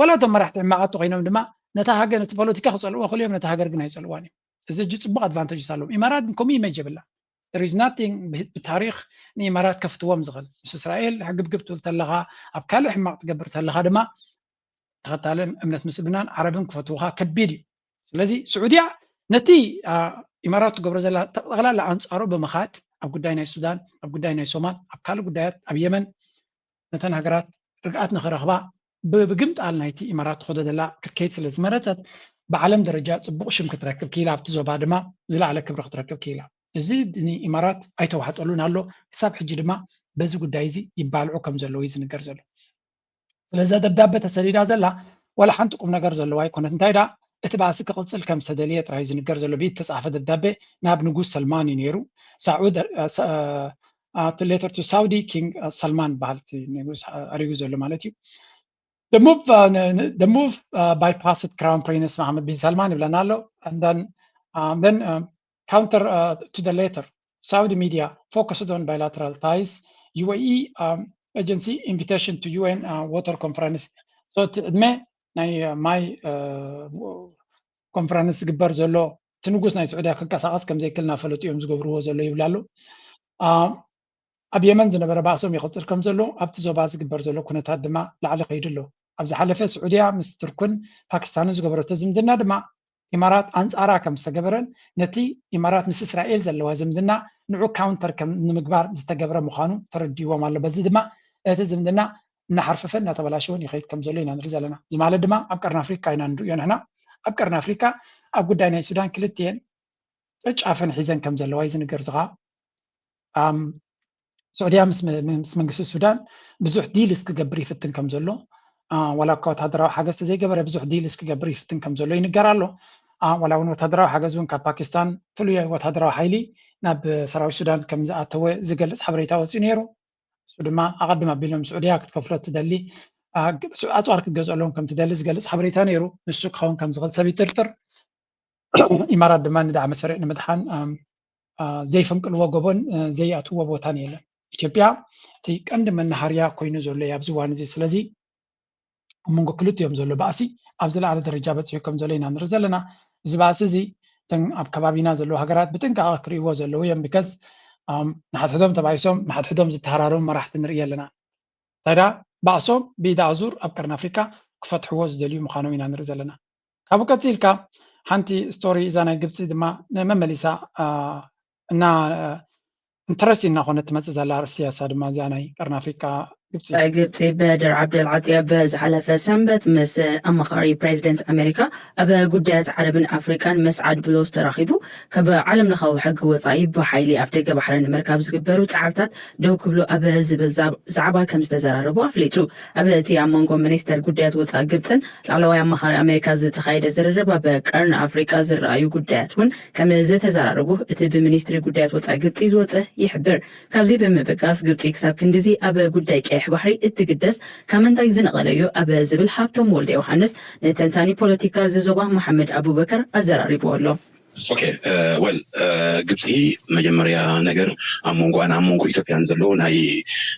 ዋላ እቶም መራሕቲ ሕማቃት ኮይኖም ድማ ነታ ሃገር ነቲ ፖለቲካ ክፀልዎ ክልዮም ነታ ሃገር ግን ኣይፀልዋን እዮም እዚ ሕጂ ፅቡቅ ኣድቫንቴጅ ኣለዎም ኢማራት ግን ከምኡ ኢሜጅ የብላ there is nothing ብታሪክ ንኢማራት ከፍትዎም ዝኽእል ምስ እስራኤል ሕግብግብ ትብል ተለኻ ኣብ ካልእ ሕማቅ ትገብር ተለኻ ድማ ተኸታሊ እምነት ምስልምናን ዓረብን ክፈትውኻ ከቢድ እዩ ስለዚ ስዑድያ ነቲ ኢማራት ትገብሮ ዘላ ጠቕላላ ኣንፃሩ ብምኻድ ኣብ ጉዳይ ናይ ሱዳን ኣብ ጉዳይ ናይ ሶማል ኣብ ካልእ ጉዳያት ኣብ የመን ነተን ሃገራት ርግኣት ንኽረኽባ ብግምጣል ናይቲ ኢማራት ትኸዶ ዘላ ክትከይድ ስለ ዝመረፀት ብዓለም ደረጃ ፅቡቕ ሽም ክትረክብ ክኢላ ኣብቲ ዞባ ድማ ዝለዓለ ክብሪ ክትረክብ ክኢላ እዚ ንኢማራት ኣይተዋሕጠሉን ኣሎ ክሳብ ሕጂ ድማ በዚ ጉዳይ እዚ ይባልዑ ከም ዘለዉ እዩ ዝንገር ዘሎ ስለዚ ደብዳበ ተሰዲዳ ዘላ ዋላ ሓንቲ ቁም ነገር ዘለዋ ኣይኮነት እንታይ ዳ እቲ ባእሲ ክቕፅል ከም ዝተደልየ ጥራይ ዝንገር ዘሎ ብኢድ ተፃሓፈ ደብዳቤ ናብ ንጉስ ሰልማን እዩ ነይሩ ሳዑድ to letter to Saudi King Salman በሃል ንጉስ ኣሪጉ ዘሎ ማለት እዩ the move uh, the move uh, bypassed Crown Prince Mohammed bin Salman ይብለና ኣሎ and then um, then um, counter uh, to the letter Saudi media focused on bilateral ties UAE um, agency invitation to UN uh, water conference so እቲ ዕድመ ናይ ማይ ኮንፈረንስ ዝግበር ዘሎ እቲ ንጉስ ናይ ስዑድያ ክንቀሳቀስ ከምዘይክል እናፈለጡ እዮም ዝገብርዎ ዘሎ ይብላ ኣሎ ኣብ የመን ዝነበረ ባእሶም ይቕፅል ከም ዘሎ ኣብቲ ዞባ ዝግበር ዘሎ ኩነታት ድማ ላዕሊ ከይዱ ኣሎ። ኣብ ዝሓለፈ ስዑድያ ምስ ቱርክን ፓኪስታንን ዝገበረቶ ዝምድና ድማ ኢማራት ኣንፃራ ከም ዝተገበረን ነቲ ኢማራት ምስ እስራኤል ዘለዋ ዝምድና ንዑ ካውንተር ከም ንምግባር ዝተገብረ ምዃኑ ተረዲዎም ኣሎ። በዚ ድማ እቲ ዝምድና እናሓርፈፈ እናተበላሸውን ይኸይድ ከም ዘሎ ኢና ንርኢ ዘለና። እዚ ማለት ድማ ኣብ ቀርኒ ኣፍሪካ ኢና ንርእዮ ንሕና። ኣብ ቀርኒ ኣፍሪካ ኣብ ጉዳይ ናይ ሱዳን ክልቲኤን ጨጫፈን ሒዘን ከም ዘለዋ እዩ ዝንገር። ዝኻ ስዑድያ ምስ መንግስቲ ሱዳን ብዙሕ ዲልስ ክገብር ይፍትን ከም ዘሎ፣ ዋላ እኳ ወታደራዊ ሓገዝ ተዘይገበረ ብዙሕ ዲልስ ክገብር ይፍትን ከም ዘሎ ይንገር ኣሎ። ዋላ እውን ወታደራዊ ሓገዝ እውን ካብ ፓኪስታን ፍሉይ ወታደራዊ ሓይሊ ናብ ሰራዊት ሱዳን ከም ዝኣተወ ዝገልፅ ሓበሬታ ወፂኡ ነይሩ። እሱ ድማ ኣቐድም ኣቢሎም ስዑድያ ክትከፍሎ ትደሊ ኣፅዋር ክትገዝአሎም ከም ትደሊ ዝገልፅ ሓበሬታ ነይሩ። ንሱ ክኸውን ከም ዝኽእል ሰብ ይጥርጥር። ኢማራት ድማ ንዳዕመ ሰሪዕ ንምድሓን ዘይፈንቅልዎ ጎቦን ዘይኣትዎ ቦታን የለን። ኢትዮጵያ እቲ ቀንዲ መናሃርያ ኮይኑ ዘሎ ኣብዚ እዋን እዚ። ስለዚ ኣብ መንጎ ክልቲኦም ዘሎ ባእሲ ኣብ ዝለዓለ ደረጃ በፂሑ ከም ዘሎ ኢና ንርኢ ዘለና። እዚ ባእሲ እዚ እተን ኣብ ከባቢና ዘለዉ ሃገራት ብጥንቃቐ ክርእይዎ ዘለዉ እዮም። ቢከዝ ንሓድሕዶም ተባኢሶም ንሓድሕዶም ዝተሃራረሙ መራሕቲ ንርኢ ኣለና። ታዲያ ባእሶም ብኢድ ኣዙር ኣብ ቀርኒ ኣፍሪካ ክፈትሕዎ ዝደልዩ ምዃኖም ኢና ንርኢ ዘለና። ካብኡ ቀፂልካ ሓንቲ ስቶሪ እዛ ናይ ግብፂ ድማ ንመመሊሳ እና ኢንተረስቲንግ እናኾነት ትመፅእ ዘላ ኣርእስቲ እያ። እሳ ድማ እዚኣ ናይ ቀርኒ ኣፍሪካ ግብፂ። ግብፂ በድር ዓብደል ዓጢ ኣብ ዝሓለፈ ሰንበት ምስ ኣማኻሪ ፕሬዚደንት ኣሜሪካ ኣብ ጉዳያት ዓረብን ኣፍሪቃን መስዓድ ብሎስ ተራኺቡ ካብ ዓለም ለኻዊ ሕጊ ወፃኢ ብሓይሊ ኣፍደገ ባሕሪ ንምርካብ ዝግበሩ ፃዕርታት ደው ክብሉ ኣብ ዝብል ዛዕባ ከም ዝተዘራረቡ ኣፍሊጡ። ኣብ እቲ ኣብ መንጎ ሚኒስተር ጉዳያት ወፃኢ ግብፅን ላዕለዋይ ኣማኻሪ ኣሜሪካ ዝተኻየደ ዝርርብ ኣብ ቀርኒ ኣፍሪቃ ዝረኣዩ ጉዳያት እውን ከም ዝተዘራረቡ እቲ ብሚኒስትሪ ጉዳያት ወፃኢ ግብፂ ዝወፀ ይሕብር። ካብዚ ብምብጋስ ግብፂ ክሳብ ክንድዚ ኣብ ጉዳይ ቀይሕ ባሕሪ እትግደስ ካብ ምንታይ ዝነቐለ እዩ ኣብ ዝብል ሃብቶም ወልደ ዮሃንስ ንተንታኒ ፖለቲካ እዚ ዞባ መሓመድ ኣቡበከር ኣዘራሪቡ ኣሎ። ኦኬ፣ ወል ግብፂ መጀመርያ ነገር ኣብ መንጎኣን ኣብ መንጎ ኢትዮጵያን ዘሎ ናይ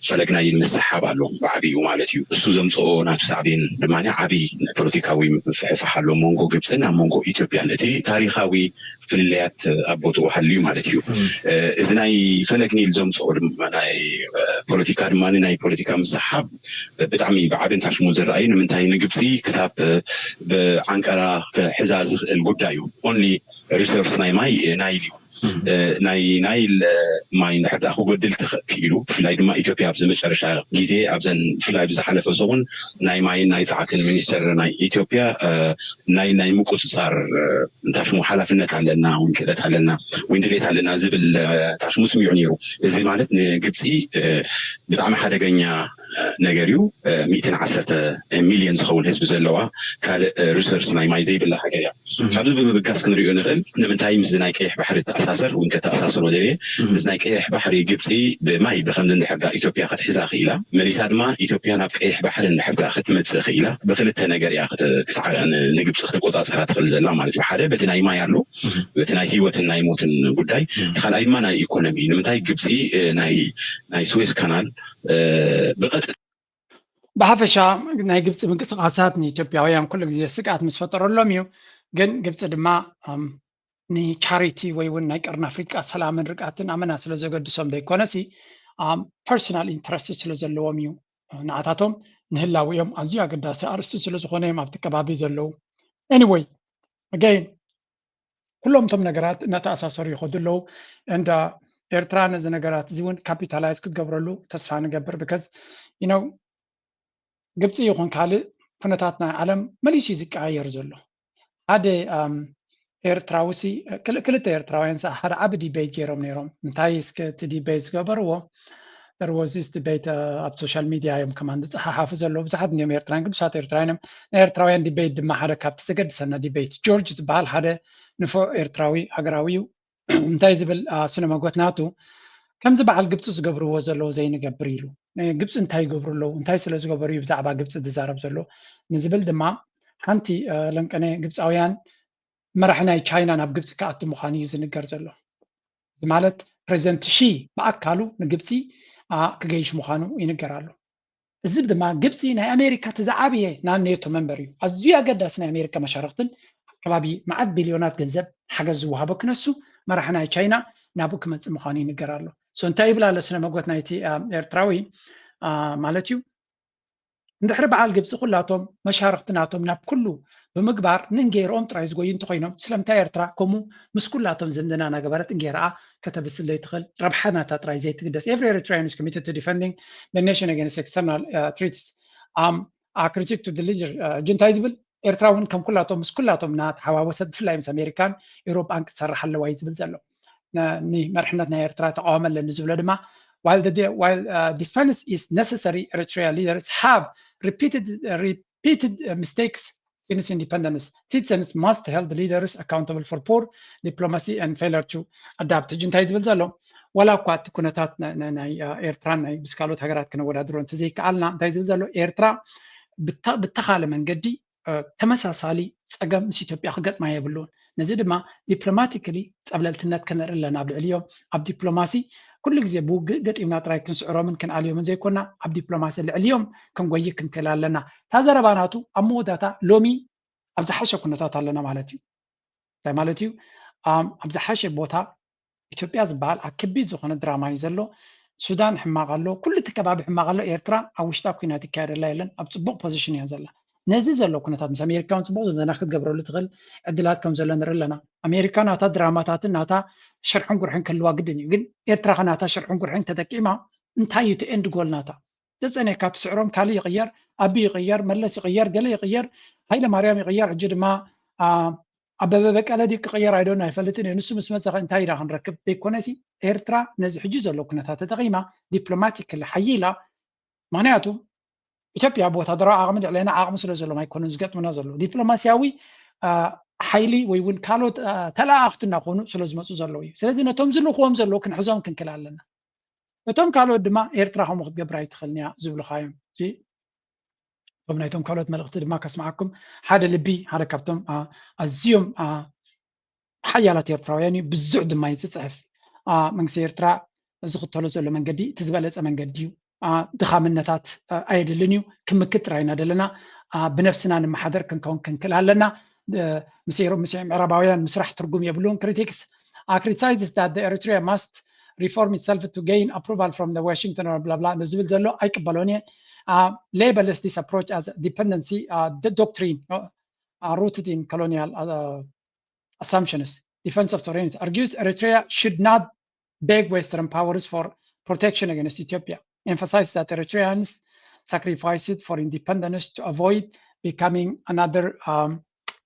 ፈለግ ናይ ምስሓብ ኣሎ ብዓብዩ ማለት እዩ። እሱ ዘምፅኦ ናቱ ሳዕቤን ድማ ዓብይ ፖለቲካዊ ምፍሕፋሕ ኣሎ መንጎ ግብፅን ኣብ መንጎ ኢትዮጵያን። እቲ ታሪካዊ ፍልልያት ኣብ ቦትኡ ሃልዩ ማለት እዩ። እዚ ናይ ፈለግ ኒል ዘምፅኦ ድማ ናይ ፖለቲካ ድማ ናይ ፖለቲካ ምስሓብ ብጣዕሚ ብዓቢ እንታሽሙ ዝረኣዩ። ንምንታይ ንግብፂ ክሳብ ብዓንቀራ ክሕዛ ዝኽእል ጉዳይ እዩ። ኦንሊ ሪሶርስ ናይ ማይ ናይል እዩ። ናይ ናይል ማይ እንድሕር ደኣ ክጎድል ክኢሉ፣ ብፍላይ ድማ ኢትዮጵያ ኣብዚ መጨረሻ ግዜ ኣብዘን ብፍላይ ኣብዚ ዝሓለፈ ሰሙን ናይ ማይን ናይ ጸዓትን ሚኒስተር ናይ ኢትዮጵያ ናይ ናይ ምቁጽጻር እንታሽሙ ሓላፍነት ኣለና ወይ ክእለት ኣለና ወይ ድሌት ኣለና ዝብል እንታሽሙ ስሚዑ ነይሩ። እዚ ማለት ንግብፂ ብጣዕሚ ሓደገኛ ነገር እዩ። ሚእትን ዓሰርተ ሚልዮን ዝኸውን ህዝቢ ዘለዋ ካልእ ሪሶርስ ናይ ማይ ዘይብላ ሃገር እያ። ካብዚ ብምብጋስ ክንሪኦ ንኽእል ንምንታይ ምስዚ ናይ ቀይሕ ባሕሪ ተኣሳሰር እውን ከተኣሳስሮ ደልየ። እዚ ናይ ቀይሕ ባሕሪ ግብፂ ብማይ ብከምዚ እንድሕር ዳ ኢትዮጵያ ክትሕዛ ክኢላ መሊሳ ድማ ኢትዮጵያ ናብ ቀይሕ ባሕሪ እንድሕር ዳ ክትመፅእ ክኢላ ብክልተ ነገር እያ ንግብፂ ክትቆፃፀራ ትኽእል ዘላ ማለት እዩ። ሓደ በቲ ናይ ማይ ኣሎ በቲ ናይ ህይወትን ናይ ሞትን ጉዳይ፣ እቲ ካልኣይ ድማ ናይ ኢኮኖሚ። ንምንታይ ግብፂ ናይ ስዌዝ ካናል ብቐጥታ ብሓፈሻ ናይ ግብፂ ምንቅስቃሳት ንኢትዮጵያውያን ኩሉ ግዜ ስግኣት ምስ ፈጠረሎም እዩ። ግን ግብፂ ድማ ንቻሪቲ ወይ እውን ናይ ቀርኒ ኣፍሪቃ ሰላምን ርግኣትን ኣመና ስለ ዘገድሶም ዘይኮነሲ ፐርሶናል ኢንትረስት ስለ ዘለዎም እዩ። ንዓታቶም ንህላውኦም ኣዝዩ ኣገዳሲ ኣርእስቲ ስለ ዝኾነ እዮም ኣብቲ ከባቢ ዘለዉ። ኤኒወይ ኣገይን ኩሎም እቶም ነገራት እናተኣሳሰሩ ይኸዱ ኣለዉ። እንዳ ኤርትራ ነዚ ነገራት እዚ እውን ካፒታላይዝ ክትገብረሉ ተስፋ ንገብር። ብከዝ ነው ግብፂ ይኹን ካልእ ኩነታት ናይ ዓለም መሊሱ እዩ ዝቀያየር ዘሎ። ሓደ ኤርትራዊ ሲ ክልተ ኤርትራውያን ሲ ሓደ ዓቢ ዲቤት ገይሮም ነይሮም። እንታይ እስከ እቲ ዲቤት ዝገበርዎ there was this debate ኣብ ሶሻል ሚድያ እዮም ከማን ዝፀሓሓፉ ዘለዉ። ብዙሓት እንዲኦም ኤርትራውያን ቅዱሳት ኤርትራውያን እዮም። ናይ ኤርትራውያን ዲቤት ድማ ሓደ ካብቲ ዘገድሰና ዲቤት ጆርጅ ዝበሃል ሓደ ንፉዕ ኤርትራዊ ሃገራዊ እዩ። እንታይ ዝብል ስነ መጎት ናቱ ከምዚ በዓል ግብፂ ዝገብርዎ ዘለዉ ዘይንገብር ኢሉ። ግብፂ እንታይ ይገብሩ ኣለዉ እንታይ ስለ ዝገበሩ እዩ ብዛዕባ ግብፂ ዝዛረብ ዘሎ ንዝብል ድማ ሓንቲ ለንቀነ ግብፃውያን መራሒ ናይ ቻይና ናብ ግብፂ ክኣቱ ምዃኑ እዩ ዝንገር ዘሎ። እዚ ማለት ፕሬዚደንት ሺ ብኣካሉ ንግብፂ ክገይሽ ምዃኑ ይንገር ኣሎ። እዚ ድማ ግብፂ ናይ ኣሜሪካ እቲ ዝዓበየ ናን ኔቶ መንበር እዩ። ኣዝዩ ኣገዳሲ ናይ ኣሜሪካ መሻርክትን ኣብ ከባቢ መዓት ቢልዮናት ገንዘብ ሓገዝ ዝወሃቦ ክነሱ መራሒ ናይ ቻይና ናብኡ ክመፅእ ምዃኑ ይንገር ኣሎ። እንታይ ይብል ኣሎ ስነ መጎት ናይቲ ኤርትራዊ ማለት እዩ? እንድሕሪ በዓል ግብፂ ኩላቶም መሻርክቲ ናቶም ናብ ኩሉ ብምግባር ንእንጌርኦም ጥራይ ዝጎዩ እንተኮይኖም ስለምንታይ ኤርትራ ከምኡ ምስ ኩላቶም ዝምድና ናገበረት እንጌርኣ ከተብስል ዘይትኽእል? ረብሓ ናታ ጥራይ ዘይትግደስ። Every Eritrean is committed to defending the nation against external threats። Critic to the leader ጅንታይ ዝብል ኤርትራ እውን ከም ኩላቶም ምስ ኩላቶም እናተሓዋወሰት ብፍላይ ምስ ኣሜሪካን ኤውሮጳን ክትሰርሕ ኣለዋ እዩ ዝብል ዘሎ። ንመርሕነት ናይ ኤርትራ ተቃወመ ኣለኒ ዝብሎ ድማ while defense is necessary, Eritrea leaders have repeated repeated mistakes since independence. Citizens must hold leaders accountable for poor diplomacy and failure to adapt. ሕጂ እንታይ ዝብል ዘሎ? ዋላ እኳ እቲ ኩነታት ናይ ኤርትራን ናይ ምስ ካልኦት ሃገራት ክነወዳድሮ እንተዘይከኣልና እንታይ ዝብል ዘሎ? ኤርትራ ብተኻለ መንገዲ ተመሳሳሊ ፀገም ምስ ኢትዮጵያ ክገጥማ የብሉን። ነዚ ድማ ዲፕሎማቲካሊ ፀብለልትነት ከነርኢ ኣለና ኣብ ልዕሊኦም። ኣብ ዲፕሎማሲ ኩሉ ግዜ ብውግእ ገጢምና ጥራይ ክንስዕሮምን ክንኣልዮምን ዘይኮና ኣብ ዲፕሎማሲ ልዕሊኦም ክንጎይ ክንክእል ኣለና። እታ ዘረባ ናቱ ኣብ መወዳእታ ሎሚ ኣብ ዝሓሸ ኩነታት ኣለና ማለት እዩ። እንታይ ማለት እዩ? ኣብ ዝሓሸ ቦታ ኢትዮጵያ ዝበሃል ኣብ ከቢድ ዝኾነ ድራማ እዩ ዘሎ። ሱዳን ሕማቕ ኣሎ፣ ኩሉ እቲ ከባቢ ሕማቕ ኣሎ። ኤርትራ ኣብ ውሽጣ ኩናት ይካየደላ የለን፣ ኣብ ፅቡቕ ፖዚሽን እያ ዘላ። ነዚ ዘሎ ኩነታት ምስ ኣሜሪካ እውን ፅቡቕ ዝምድና ክትገብረሉ ትኽእል ዕድላት ከም ዘሎ ንርኢ ኣለና። ኣሜሪካ ናታ ድራማታትን ናታ ሽርሕን ጉርሕን ክህልዋ ግድን እዩ፣ ግን ኤርትራ ከ ናታ ሽርሕን ጉርሕን ተጠቂማ እንታይ እዩ እቲ ኤንድ ጎል ናታ? ዘፀነካ ትስዕሮም ካልእ ይቕየር፣ ኣቢ ይቕየር፣ መለስ ይቕየር፣ ገለ ይቕየር፣ ሃይለ ማርያም ይቕየር፣ ሕጂ ድማ ኣበበ በቀለ ድዩ ክቕየር ኣይዶን ኣይፈልጥን እየ። ንሱ ምስ መፀኸ እንታይ ኢና ክንረክብ ዘይኮነሲ ኤርትራ ነዚ ሕጂ ዘሎ ኩነታት ተጠቒማ ዲፕሎማቲክሊ ሓይላ። ምክንያቱ ኢትዮጵያ ብወታደራዊ ዓቕሚ ልዕሌና ዓቕሚ ስለ ዘሎም ኣይኮኑን ዝገጥሙና ዘለዉ፣ ዲፕሎማሲያዊ ሓይሊ ወይ እውን ካልኦት ተለኣኣኽቲ እናኾኑ ስለ ዝመፁ ዘለዉ እዩ። ስለዚ ነቶም ዝልኽዎም ዘለዉ ክንሕዞም ክንክል ኣለና። እቶም ካልኦት ድማ ኤርትራ ከምኡ ክትገብር ኣይትኽእልን እያ ዝብሉኻ እዮም። እቶም ናይቶም ካልኦት መልእኽቲ ድማ ከስምዓኩም። ሓደ ልቢ ሓደ ካብቶም ኣዝዮም ሓያላት ኤርትራውያን እዩ። ብዙሕ ድማ እዩ ዝፅሕፍ። መንግስቲ ኤርትራ ዝኽተሎ ዘሎ መንገዲ እቲ ዝበለፀ መንገዲ እዩ። ድኻምነታት ኣየድልን እዩ። ክምክት ጥራይ ኢና ዘለና። ብነብስና ንመሓደር ክንከውን ክንክእል ኣለና። ምስ ምዕራባውያን ምስራሕ ትርጉም የብሉን። Critics criticizes that the Eritrea must reform itself to gain approval from the Washington blah blah ዝብል ዘሎ ኣይቅበሎን እየ። Labels this approach as dependency doctrine rooted in colonial assumptions. Defense of sovereignty argues Eritrea should not beg Western powers for protection against Ethiopia, emphasizes that Eritreans sacrificed for independence to avoid becoming another um,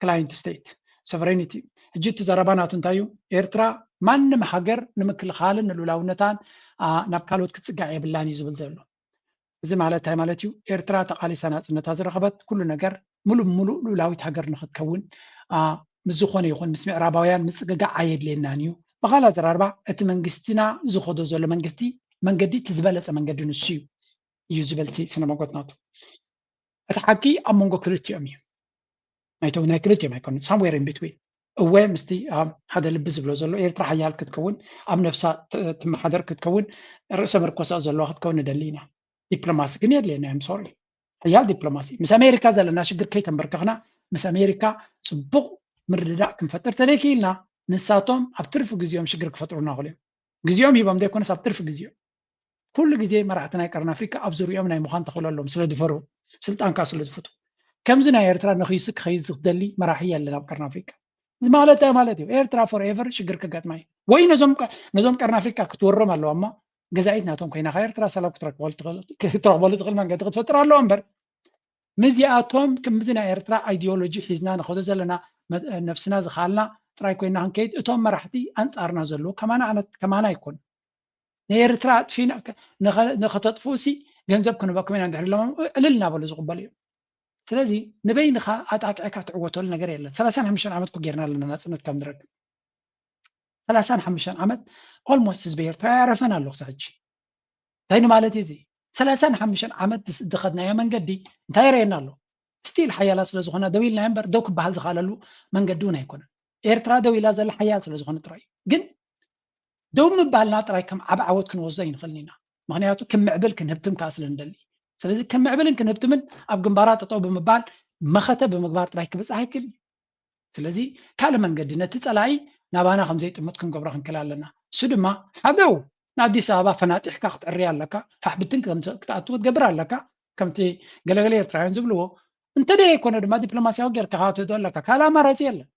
client state. Sovereignty. ሕጂ እቲ ዘረባ ናቱ እንታይ እዩ? ኤርትራ ማንም ሃገር ንምክልኻልን ንልኡላውነታን ናብ ካልኦት ክትፅጋዕ የብላን እዩ ዝብል ዘሎ። እዚ ማለት እንታይ ማለት እዩ? ኤርትራ ተቓሊሳ ናፅነታ ዝረኸበት ኩሉ ነገር ሙሉእ ብሙሉእ ልኡላዊት ሃገር ንክትከውን ምስ ዝኾነ ይኹን ምስ ምዕራባውያን ምፅግጋዕ ኣየድልየናን እዩ። ብኻልእ ኣዘራርባ እቲ መንግስትና ዝኸዶ ዘሎ መንግስቲ መንገዲ እቲ ዝበለፀ መንገዲ ንሱ እዩ እዩ ዝብል እቲ ስነ መጎት ናቱ። እቲ ሓቂ ኣብ መንጎ ክልቲኦም እዩ። ናይቶም ናይ ክልቲኦም ኣይኮነን፣ somewhere in between። እወ ምስቲ ሓደ ልቢ ዝብሎ ዘሎ ኤርትራ ሓያል ክትከውን ኣብ ነብሳ ትመሓደር ክትከውን ርእሰ መርኮሳ ዘለዋ ክትከውን ንደሊ ኢና። ዲፕሎማሲ ግን የድልየና እዮም። ሶሪ ሓያል ዲፕሎማሲ ምስ ኣሜሪካ ዘለና ሽግር ከይተንበርከኽና ምስ ኣሜሪካ ፅቡቕ ምርድዳእ ክንፈጥር ተደይክኢልና ንሳቶም ኣብ ትርፊ ግዜኦም ሽግር ክፈጥሩና ክእሉ እዮም። ግዜኦም ሂቦም ዘይኮነስ ኣብ ትርፊ ግዜኦም ኩሉ ግዜ መራሕቲ ናይ ቀርኒ ኣፍሪካ ኣብ ዙሪኦም ናይ ምዃን ተኽእሎ ኣለዎም ስለ ዝፈርሁ ስልጣንካ ስለ ዝፈትዉ። ከምዚ ናይ ኤርትራ ነኺሱ ክኸይድ ዝደሊ መራሒ የለን ኣብ ቀርኒ ኣፍሪካ። እዚ ማለት እንታይ ማለት እዩ? ኤርትራ ፎርኤቨር ሽግር ክገጥማ እዩ። ወይ ነዞም ነዞም ቀርኒ ኣፍሪካ ክትወሮም ኣለዋ እሞ ገዛኢት ናቶም ኮይና ካብ ኤርትራ ሰላም ክትረክበሉ ትኽእል መንገዲ ክትፈጥር ኣለዋ እምበር ምስዚኣቶም ከምዚ ናይ ኤርትራ ኣይዲዮሎጂ ሒዝና ንኸዶ ዘለና ነብስና ዝኸኣልና ጥራይ ኮይና ክንከይድ እቶም መራሕቲ ኣንፃርና ዘለዉ ከማና ኣይኮኑ። ንኤርትራ ኣጥፊና ንኸተጥፍኡ ሲ ገንዘብ ክንበኩም ኢና እንድሕር ኢሎም ዕልል እናበሉ ዝቕበሉ እዮም። ስለዚ ንበይንኻ ኣጣቂዕካ ትዕወተሉ ነገር የለን። ሰላሳን ሓሙሽተን ዓመት እኮ ጌርና ኣለና ናፅነት ካብ ንረክብ። ሰላሳን ሓሙሽተን ዓመት ኦልሞስት ህዝቢ ኤርትራ ያረፈን ኣሎ ክሳብ ሕጂ። እንታይ ንማለት እዩ እዚ? ሰላሳን ሓሙሽተን ዓመት ዝኸድናዮ መንገዲ እንታይ የርእየና ኣሎ? ስቲል ሓያላት ስለ ዝኾና ደው ኢልና እምበር ደው ክበሃል ዝኸኣለሉ መንገዲ እውን ኣይኮነን። ኤርትራ ደው ኢላ ዘላ ሓያል ስለ ዝኾነ ጥራይ እዩ። ግን ደው ምባልና ጥራይ ከም ዓብ ዓወት ክንወስዶ ኣይንኽእልን ኢና። ምኽንያቱ ክምዕብል ክንህብትም ከዓ ስለ ንደሊ። ስለዚ ክምዕብልን ክንህብትምን ኣብ ግንባራ ጠጠው ብምባል መኸተ ብምግባር ጥራይ ክብፃሕ ኣይክእል እዩ። ስለዚ ካልእ መንገዲ ነቲ ፀላኢ ናባና ከም ዘይጥምት ክንገብሮ ክንክእል ኣለና። እሱ ድማ ሓደው ንኣዲስ ኣበባ ፈናጢሕካ ክትዕርያ ኣለካ። ፋሕ ብትን ከም ክትኣትዎ ትገብር ኣለካ። ከምቲ ገለገለ ኤርትራውያን ዝብልዎ፣ እንተደይ ኣይኮነ ድማ ዲፕሎማስያዊ ጌርካ ክትህዶ ኣለካ። ካልእ ኣማራጺ የለን።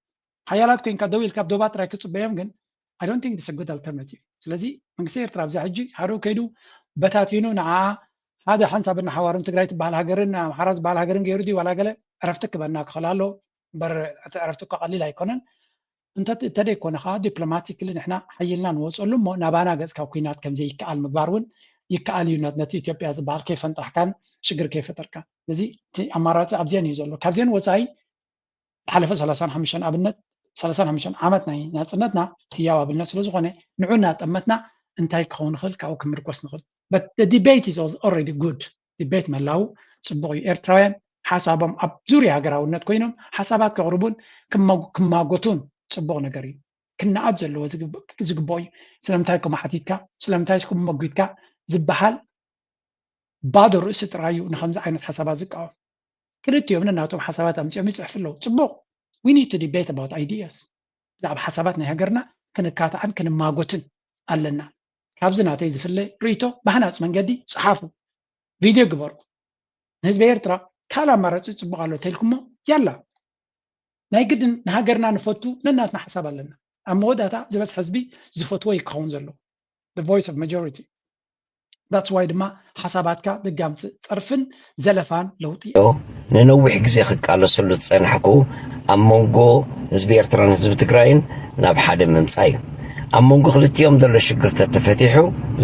ሓያላት ኮይንካ ደው ኢልካ ኣብ ዶባት ጥራይ ክጽበዮም ግን I don't think it's a good alternative። ስለዚ መንግስቲ ኤርትራ ኣብዛ ሕጂ ሃደው ከይዱ በታቲኑ ንዓ ሓደ ሓንሳብ እናሓዋሩን ትግራይ ትበሃል ሃገርን ኣምሓራ ዝበሃል ሃገርን ገይሩ ድዩ ዋላ ገለ ዕረፍቲ ክበና ክኽእል ኣሎ። እምበር እቲ ዕረፍቲ እኮ ቀሊል ኣይኮነን። እንተ እንተደይኮነ ከዓ ዲፕሎማቲክሊ ንሕና ሓይልና ንወፀሉ እሞ ናባና ገፅ ካብ ኩናት ከም ዘይከኣል ምግባር እውን ይከኣል እዩ። ነ- ነቲ ኢትዮጵያ ዝበሃል ከይፈንጣሕካን ሽግር ከይፈጠርካን። ስለዚ እቲ ኣማራፂ ኣብዚአን እዩ ዘሎ። ካብዚአን ወፃኢ ዝሓለፈ ሰላሳን ሓሙሽተን ኣብነት ሰላሳን ሓሙሽተን ዓመት ናይ ናፅነትና ህያው ኣብነት ስለዝኾነ ንዑ እናጠመትና እንታይ ክኸውን ንኽእል ካብኡ ክንምርኮስ ንኽእል። But the debate is already good. ዲቤት ምህላው ፅቡቕ እዩ። ኤርትራውያን ሓሳቦም ኣብ ዙርያ ሃገራውነት ኮይኖም ሓሳባት ከቕርቡን ክማ- ክማጎቱን ፅቡቕ ነገር እዩ። ክነኣድ ዘለዎ ዝግብ- ዝግብኦ እዩ። ስለምንታይ ኮማ ሓቲትካ ስለምንታይ ኮማ መጒትካ ዝበሃል ባዶ ርእሲ ጥራይ እዩ ንከምዚ ዓይነት ሓሳባት ዝቃወም። ክልቲኦም ነናቶም ሓሳባት ኣምፂኦም ይፅሕፉ ኣለዉ። ፅቡቕ። We need to debate about ideas። ብዛዕባ ሓሳባት ናይ ሃገርና ክንካታዕን ክንማጎትን ኣለና። ካብዚ ናተይ ዝፍለ ርእይቶ ብሃናፅ መንገዲ ፀሓፉ፣ ቪድዮ ግበሩ። ንህዝቢ ኤርትራ ካልእ ኣማራፂ ፅቡቕ ኣሎ ተልኩሞ ያላ ናይ ግድን ንሃገርና ንፈቱ ነናትና ሓሳብ ኣለና። ኣብ መወዳእታ ዝበዝሐ ህዝቢ ዝፈትዎ ይከውን ዘሎ the voice of majority። That's why ድማ ሓሳባትካ ደጋምፅእ ፀርፍን ዘለፋን ለውጢ ንነዊሕ ግዜ ክቃለሰሉ ዝፀናሕኩ ኣብ መንጎ ህዝቢ ኤርትራን ህዝቢ ትግራይን ናብ ሓደ ምምፃእ እዩ። ኣብ መንጎ ክልቲኦም ዘሎ ሽግር ተተፈቲሑ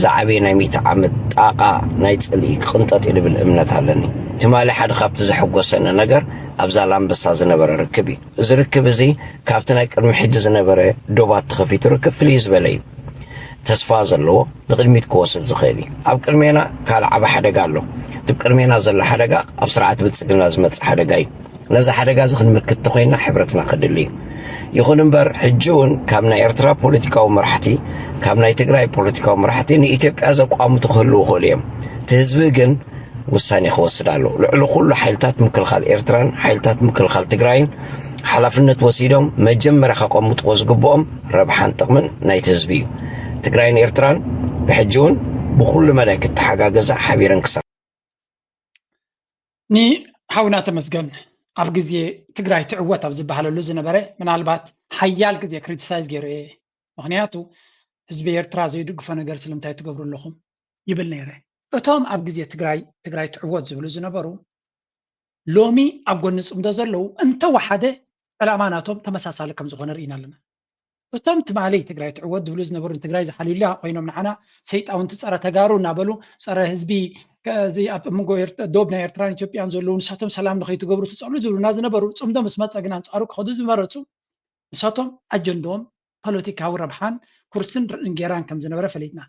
ዝዓበየ ናይ ሚእቲ ዓመት ጣቃ ናይ ፅልኢ ክቕንጠጥ እዩ ዝብል እምነት ኣለኒ። ትማሊ ሓደ ካብቲ ዘሐጎሰኒ ነገር ኣብ ዛላምበሳ ዝነበረ ርክብ እዩ። እዚ ርክብ እዚ ካብቲ ናይ ቅድሚ ሕጂ ዝነበረ ዶባት ተኸፊቱ ርክብ ፍልይ ዝበለ እዩ። ተስፋ ዘለዎ ንቕድሚት ክወስድ ዝኽእል እዩ። ኣብ ቅድሜና ካልእ ዓቢ ሓደጋ ኣሎ። እቲ ቅድሜና ዘሎ ሓደጋ ኣብ ስርዓት ብልጽግና ዝመጽእ ሓደጋ እዩ። ነዚ ሓደጋ እዚ ክንምክት ተኾይንና ሕብረትና ከድሊ እዩ። ይኹን እምበር ሕጂ እውን ካብ ናይ ኤርትራ ፖለቲካዊ መራሕቲ ካብ ናይ ትግራይ ፖለቲካዊ መራሕቲ ንኢትዮጵያ ዘቋምቱ ክህልዉ ይኽእሉ እዮም። እቲ ህዝቢ ግን ውሳኔ ክወስድ ኣለዎ። ልዕሊ ኩሉ ሓይልታት ምክልኻል ኤርትራን ሓይልታት ምክልኻል ትግራይን ሓላፍነት ወሲዶም መጀመርያ ከቐምጥዎ ዝግብኦም ረብሓን ጥቕምን ናይቲ ህዝቢ እዩ። ትግራይን ኤርትራን ብሕጂ እውን ብኩሉ መዳይ ክተሓጋገዛ ሓቢረን ክሰርሓ ንሓውና ተመስገን ኣብ ግዜ ትግራይ ትዕወት ኣብ ዝበሃለሉ ዝነበረ ምናልባት ሓያል ግዜ criticize ገይሩ እየ። ምክንያቱ ህዝቢ ኤርትራ ዘይድግፎ ነገር ስለምንታይ ትገብሩ ኣለኹም ይብል ነይረ። እቶም ኣብ ግዜ ትግራይ ትግራይ ትዕወት ዝብሉ ዝነበሩ ሎሚ ኣብ ጎኒ ፅምዶ ዘለዉ እንተወሓደ ዕላማ ናቶም ተመሳሳሊ ከም ዝኾነ ርኢና ኣለና። እቶም ትማሊ ትግራይ ትዕወት ዝብሉ ዝነበሩ ንትግራይ ዝሓልዩላ ኮይኖም ንዓና ሰይጣውንቲ ፀረ ተጋሩ እናበሉ ፀረ ህዝቢ ከዚ ኣብ መንጎ ኤርት- ዶብ ናይ ኤርትራን ኢትዮጵያን ዘለዉ ንሳቶም ሰላም ንኸይትገብሩ ትፀሉ ዝብሉና ዝነበሩ ፅምዶ ምስ መፀ ግን ኣንፃሩ ክኸዱ ዝመረፁ ንሳቶም ኣጀንድኦም ፖለቲካዊ ረብሓን ኩርስን ር- እንጌራን ከም ዝነበረ ፈሊጥና።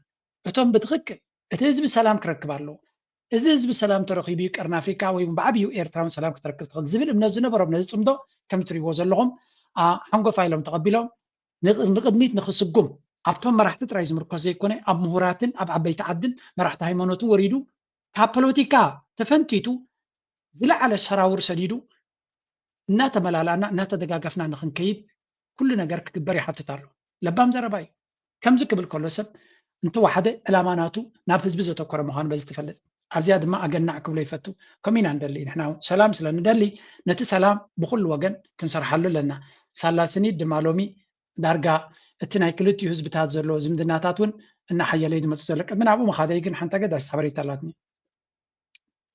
እቶም ብትኽክል እቲ ህዝቢ ሰላም ክረክብ ኣለዎ። እዚ ህዝቢ ሰላም ተረኺቡ እዩ ቀርኒ ኣፍሪካ ወይ እውን ብዓብዩ ኤርትራውን ሰላም ክትረክብ ትኽእል ዝብል እምነት ዝነበሮም ነዚ ፅምዶ ከም ትሪእዎ ዘለኹም ኣ- ሓንጎፋ ኢሎም ተቐቢሎም ንቕ- ንቕድሚት ንክስጉም ኣብቶም መራሕቲ ጥራይ ዝምርኮስ ዘይኮነ ኣብ ምሁራትን ኣብ ዓበይቲ ዓድን መራሕቲ ሃይማኖትን ወሪዱ ካብ ፖለቲካ ተፈንቲቱ ዝለዓለ ሰራውር ሰዲዱ እናተመላላእና እናተደጋገፍና ንክንከይድ ኩሉ ነገር ክግበር ይሓትት ኣሎ። ለባም ዘረባ እዩ። ከምዚ ክብል ከሎ ሰብ እንተወሓደ ዕላማ ናቱ ናብ ህዝቢ ዘተኮረ ምዃኑ በዚ ትፈልጥ። ኣብዚኣ ድማ ኣገናዕ ክብሎ ይፈቱ። ከምኡ ኢና ንደሊ። ንሕና እውን ሰላም ስለ ንደሊ ነቲ ሰላም ብኩሉ ወገን ክንሰርሓሉ ኣለና። ሳላ ስኒት ድማ ሎሚ ዳርጋ እቲ ናይ ክልቲኡ ህዝብታት ዘሎ ዝምድናታት እውን እናሓየለ እዩ ዝመፅእ ዘሎ። ቅድሚ ናብኡ ምኻደይ ግን ሓንቲ ኣገዳሲት ሓበሬታ ኣላትኒ።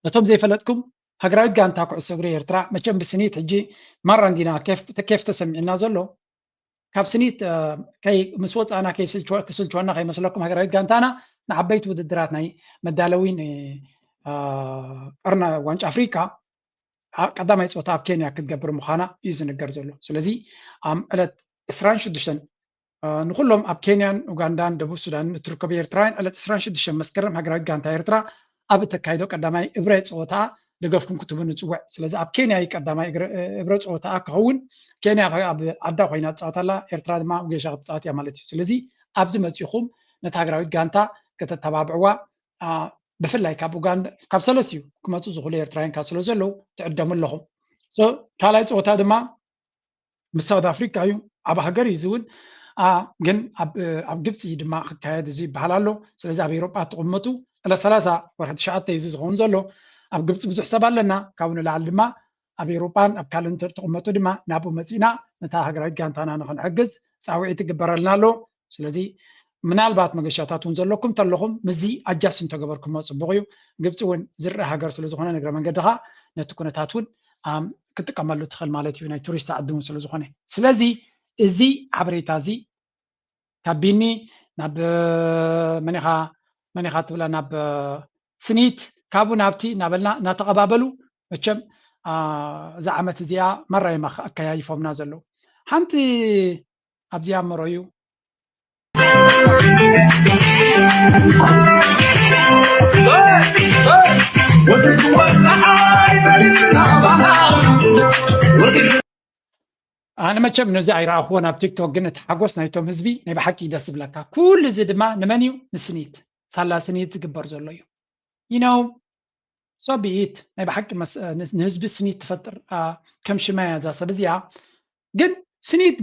ነቶም ዘይፈለጥኩም ሃገራዊት ጋንታ ኩዕሶ እግሪ ኤርትራ መቸም ብስኒት ሕጂ ማራ እንዲና ኬፍ ኬፍ ተሰሚዕና ዘሎ ካብ ስኒት እ፣ ከይ ምስ ወፃእና ከይስልችወ- ክስልችወና ከይመስለኩም ሃገራዊት ጋንታና ንዓበይቲ ውድድራት ናይ መዳለዊ ን- እ፣ ቀርና ዋንጫ ኣፍሪካ ኣ- ቀዳማይ ፀወታ ኣብ ኬንያ ክትገብር ምዃና እዩ ዝንገር ዘሎ። ስለዚ ኣብ ዕለት ዕስራን ሽዱሽተን እ፣ ንኩሎም ኣብ ኬንያን ኡጋንዳን ደቡብ ሱዳንን እትርከቡ ኤርትራውያን ዕለት ዕስራን ሽዱሽተን መስከረም ሃገራዊት ጋንታ ኤርትራ ኣብ እተካይዶ ቀዳማይ እብረ ፀወታ ደገፍኩም ክትህቡ ንፅውዕ። ስለዚ ኣብ ኬንያ እዩ ቀዳማይ እግረ- እብረ ፀወታ ክኸውን። ኬንያ ከ ኣብ ዓዳ ኮይና ትፃወት ኣላ፣ ኤርትራ ድማ ኣብ ጌሻ ክትፃወት እያ ማለት እዩ። ስለዚ ኣብዚ መፂኹም ነታ ሃገራዊት ጋንታ ከተተባብዕዋ ኣ፣ ብፍላይ ካብ ኡጋንዳ ካብ ሰለስቲኡ ክመፁ ዝኽእሉ ኤርትራውያን ካብ ስለ ዘለዉ ትዕደሙ ኣለኹም። So ካልኣይ ፀወታ ድማ ምስ ሳውት ኣፍሪካ እዩ። ኣብ ሃገር እዩ እውን ግን ኣብ ግብፂ ድማ ክካየድ እዚ ይበሃል ኣሎ። ስለዚ ኣብ ኤሮጳ ትቕመጡ ዕለት ሰላሳ ወርሒ ትሽዓተ እዩ እዚ ዝኸውን ዘሎ። ኣብ ግብፂ ብዙሕ ሰብ ኣለና። ካብኡ ንላዕሊ ድማ ኣብ ኤሮጳን ኣብ ካልእ እንተ ትቕመጡ ድማ ናብኡ መፂእና ነታ ሃገራዊት ጋንታና ንኽንሕግዝ ፃውዒት ይግበረልና ኣሎ። ስለዚ ምናልባት መገሻታት እውን ዘለኩም እንተለኹም ምስዚ ኣጃስ እንተገበርኩሞ ፅቡቕ እዩ። ግብፂ እውን ዝረአ ሃገር ስለዝኾነ ንግረ መንገድኻ ነቲ ኩነታት እውን ክትጥቀመሉ ትኽእል ማለት እዩ። ናይ ቱሪስት ዓዲ እውን ስለዝኾነ ስለዚ እዚ ሓበሬታ እዚ ካብ ቢኒ ናብ መኒኻ መኒኻ ትብላ ናብ ስኒት ካብኡ ናብቲ እናበልና እናተቐባበሉ መቸም እዛ ዓመት እዚኣ ማራይማ ኣከያይፎምና ዘለዉ ሓንቲ ኣብዚኣ መሮዩ ኣነ መቸም ነዚ ኣይረኣኽዎን ኣብ ቲክቶክ ግን እቲ ሓጎስ ናይቶም ህዝቢ ናይ ብሓቂ ደስ ዝብለካ ኩሉ እዚ ድማ ንመን እዩ ንስኒት ሳላ ስኒት ዝግበር ዘሎ እዩ you know so be it ናይ ብሓቂ ንህዝቢ ስኒት ትፈጥር ከም ሽማያ እዛ ሰብ እዚኣ ግን ስኒት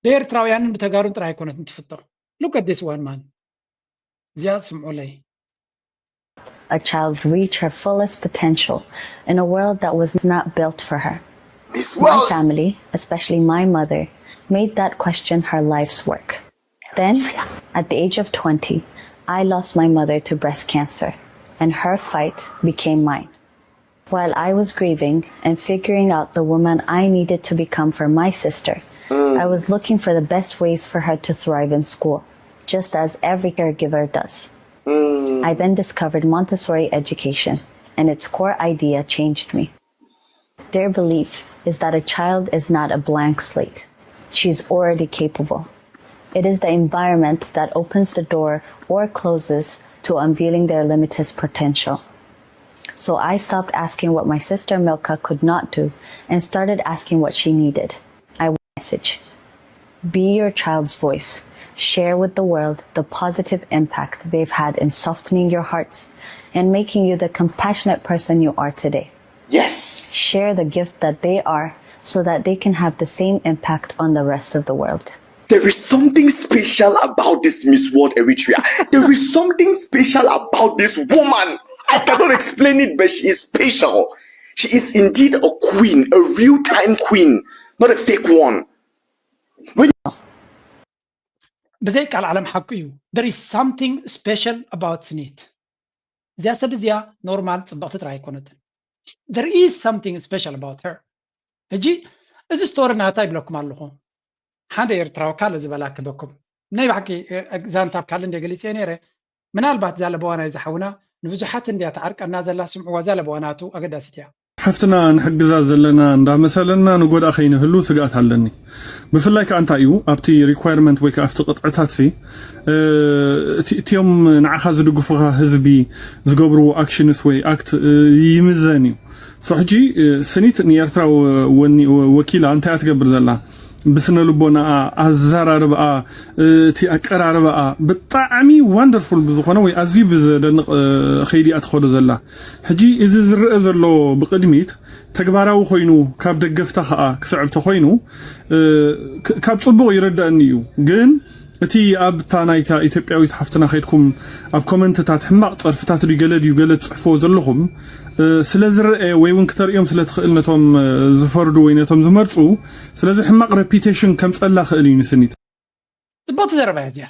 ብኤርትራውያንን ብተጋሩን ጥራይ ኣይኮነትን ትፍጠር look at this one man እዚኣ ስምዑለይ a child reach her fullest potential in a world that was not built for her. Miss My World! family, especially my mother, made that question her life's work. Then, at the age of twenty, I lost my mother to breast cancer, and her fight became mine. While I was grieving and figuring out the woman I needed to become for my sister, I was looking for the best ways for her to thrive in school, just as every caregiver does. I then discovered Montessori education, and its core idea changed me. Their belief is that a child is not a blank slate. She's already capable. It is the environment that opens the door or closes to unveiling their limitless potential. So I stopped asking what my sister Milka could not do and started asking what she needed. I message. Be your child's voice. Share with the world the positive impact they've had in softening your hearts and making you the compassionate person you are today. Yes! Share the gift that they are so that they can have the same impact on the rest of the world. There is something special about this Miss World Eritrea. There is something special about this woman. I cannot explain it, but she is special. She is indeed a queen, a real time queen, not a fake one. ብዘይ ቃል ዓለም ሓቁ እዩ there is something special about ስኒት እዚኣ ሰብ እዚኣ ኖርማል ፅብቕቲ ጥራይ ኣይኮነትን there is something special about her ሕጂ እዚ ስቶሪ ናታ ይብለኩም ኣለኹ ሓደ ኤርትራዊ ካልእ ዝበላ ክበኩም ናይ ብሓቂ ዛንታ ኣብ ካልእ እንደ ገሊፀ ነይረ ምናልባት እዛ ለበዋ ናይ ዝሓውና ንብዙሓት እንድያ ተዓርቀና ዘላ ስምዕዋ እዛ ለበዋ ናቱ ኣገዳሲት እያ ሓፍትና ንሕግዛ ዘለና እንዳመሰለና ንጎድኣ ከይንህሉ ስግኣት ኣለኒ። ብፍላይ ከዓ እንታይ እዩ ኣብቲ requirement ወይ ከዓ ኣብቲ ቅጥዕታት ሲ እቲኦም ንዓኻ ዝድግፉኻ ህዝቢ ዝገብርዎ actions ወይ act ይምዘን እዩ። So ሕጂ ስኒት ንኤርትራ ወኪላ እንታይ እያ ትገብር ዘላ? ብስነ ልቦናኣ ኣዘራርባኣ እቲ ኣቀራርባኣ ብጣዕሚ wonderful ብዝኾነ ወይ ኣዝዩ ብዘደንቕ ከይዲ እያ ትኸዶ ዘላ። ሕጂ እዚ ዝረአ ዘሎ ብቕድሚት ተግባራዊ ኮይኑ ካብ ደገፍታ ከዓ ክስዕብ ተኮይኑ ካብ ፅቡቕ ይርደኣኒ እዩ ግን እቲ ኣብታ ናይታ ኢትዮጵያዊት ሓፍትና ከይድኩም ኣብ ኮመንትታት ሕማቕ ፀርፍታት ድዩ ገለ ድዩ ገለ ትፅሕፍዎ ዘለኹም ስለ ዝረአ ወይ እውን ክተርእዮም ስለ ትኽእል ነቶም ዝፈርዱ ወይ ነቶም ዝመርፁ ስለዚ ሕማቕ reputation ከምፀላ ክእል እዩ ንስኒት ፅብቕቲ ዘረባ እያ እዚኣ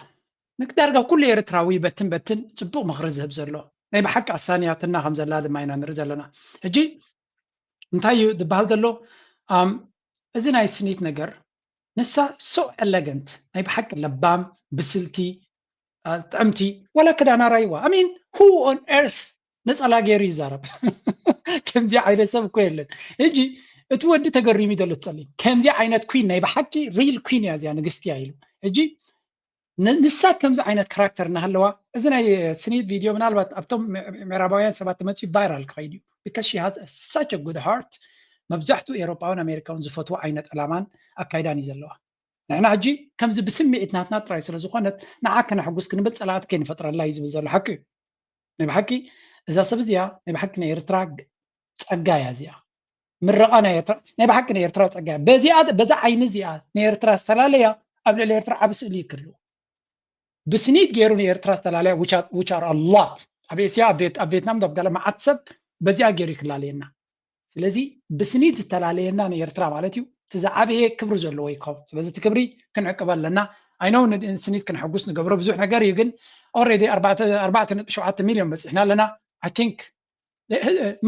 ንዳርጋ ኩሉ ኤርትራዊ በትን በትን ፅቡቕ ምኽሪ ዝህብ ዘሎ ናይ ብሓቂ ኣሳንያትና ከም ዘላ ድማ ኢና ንርኢ ዘለና ሕጂ እንታይ እዩ ዝበሃል ዘሎ እዚ ናይ ስኒት ነገር ንሳ so elegant ናይ ብሓቂ ለባም ብስልቲ ጥዕምቲ ዋላ ክዳና ራይዋ I mean who on earth ነፀላ ገይሩ ይዛረብ ከምዚ ዓይነት ሰብ እኮ የለን ሕጂ እቲ ወዲ ተገሪሙ ዘሎ ትፀሊም ከምዚ ዓይነት queen ናይ ብሓቂ real queen እያ እዚኣ ንግስቲ እያ ኢሉ ሕጂ ንሳ ከምዚ ዓይነት character እናሃለዋ እዚ ናይ ስኒት ቪድዮ ምናልባት ኣብቶም ምዕራባውያን ሰባት ተመፅኡ viral ክኸይድ እዩ because she has such a good heart መብዛሕትኡ ኤሮጳውን ኣሜሪካውን ዝፈትዎ ዓይነት ዕላማን ኣካይዳን እዩ ዘለዋ ንሕና ሕጂ ከምዚ ብስምዒት ናትና ጥራይ ስለ ዝኾነት ንዓ ከነሕጉስ ክንብል ፀላእቲ ከይንፈጥረላ እዩ ዝብል ዘሎ ሓቂ እዩ ናይ ብሓቂ እዛ ሰብ እዚኣ ናይ ብሓቂ ናይ ኤርትራ ፀጋ እያ እዚኣ ምረቓ ናይ ኤርትራ ናይ ብሓቂ ናይ ኤርትራ ፀጋ እያ በዚኣ በዛ ዓይኒ እዚኣ ናይ ኤርትራ ዝተፈላለያ ኣብ ልዕሊ ኤርትራ ዓብ ስእሊ ይክሉ ብስኒት ገይሩ ንኤርትራ ዝተፈላለያ which are a lot ኣብ ኤስያ ኣብ ቬትናም ዳብ ጋለ መዓት ሰብ በዚኣ ገይሩ ይክላለየና። ስለዚ ብስኒት ዝተፈላለየና ንኤርትራ ማለት እዩ። እቲ ዝዓበየ ክብሪ ዘለዎ ይከው ስለዚ እቲ ክብሪ ክንዕቅበ ኣለና። ኣይነው ስኒት ክንሕጉስ ንገብሮ ብዙሕ ነገር እዩ ግን already ኣርባዕተ ነጥቢ ሸውዓተ ሚልዮን በፂሕና ኣለና። I think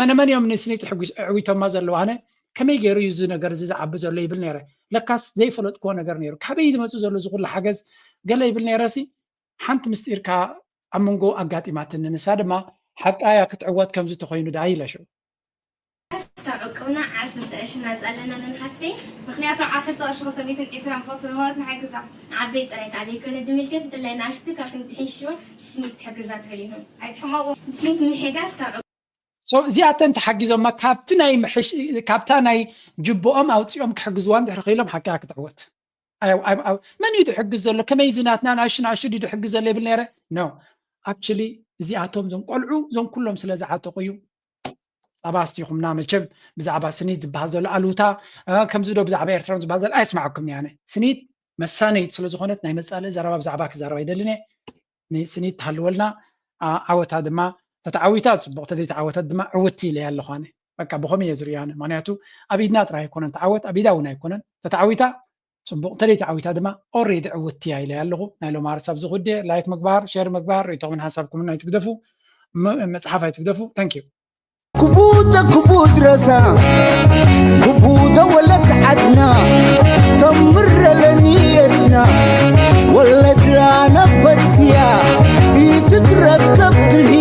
መነመን እዮም ንስኒት ዕዊቶማ ዘለዉ ኣነ ከመይ ገይሩ እዩ እዚ ነገር እዚ ዝዓቢ ዘሎ ይብል ነረ። ለካስ ዘይፈለጥክዎ ነገር ነይሩ ካበይ ዝመፁ ዘሎ ዝኩሉ ሓገዝ ገለ ይብል ነረ ሲ ሓንቲ ምስጢርካ ኣብ መንጎ ኣጋጢማትኒ ንሳ ድማ ሓቃያ ክትዕወት ከምዚ ተኮይኑ ደኣ ኢለ ሽዑ እስካብ ዕቅብና ዓሰርተ ቅርሺ ናፃ ኣለና ነንሓፍተይ ምክንያቱ ዓሰርተ ቅርሺ ክልተ ሚእትን ዕስራን ፎት ስለዝኮነት ንሓግዛ ንዓበይ ጥራይ ከዓ ዘይኮነ ድምሽገት እንተላይ ንኣሽቱ ካብ ክንድሕን ሽወን ስኒት ትሕግዛ ትኽእል ኢኹም ኣይትሕመቁ ስኒት ምሕጋዝ ካብ so እዚኣተን ተሓጊዞማ ካብቲ ናይ ምሕሽ ካብታ ናይ ጅብኦም ኣውፂኦም ክሕግዝዋ እንድሕር ክኢሎም ሓቂያ ክትዕወት መን እዩ ድሕግዝ ዘሎ ከመይ እዚ ናትና ንኣሽቱ ንኣሽቱ ድዩ ድሕግዝ ዘሎ ይብል ነረ no actually እዚኣቶም ዞም ቆልዑ ዞም ኩሎም ስለ ዝዓጠቁ እዩ ፃባ ኣስቲኹምና መቸም ብዛዕባ ስኒት ዝበሃል ዘሎ ኣሉታ ከምዚ ዶ ብዛዕባ ኤርትራን ዝበሃል ዘሎ ኣይስማዓኩም ያነ ስኒት መሳነይት ስለ ዝኾነት ናይ መፃለኢ ዘረባ ብዛዕባ ክዛረብ ኣይደልን እየ ስኒት ትሃልወልና ዓወታ ድማ ተተዓዊታ ፅቡቕ ተዘይተዓወተት ድማ ዕውቲ ኢለያ ኣለኹ ኣነ በቃ ብኸምኡ እየ ዝርእዮ ኣነ ምክንያቱ ኣብ ኢድና ጥራይ ኣይኮነን ተዓወት ኣብ ኢዳ እውን ኣይኮነን ተተዓዊታ ፅቡቕ ተዘይተዓዊታ ድማ already ዕውቲ እያ ኢለያ ኣለኹ ናይ ሎማርስ ኣብዚ ኩዴ like ምግባር share ምግባር ርእይቶኹምን ሓሳብኩምን ኣይትግደፉ መፅሓፍ ኣይትግደፉ thank you ክቡተ ክቡት ረሳ ክቡተ ወለት ዓድና ተምረለኒ የድና ወለትላ ነበትያ ይትትረከብ ትልሂ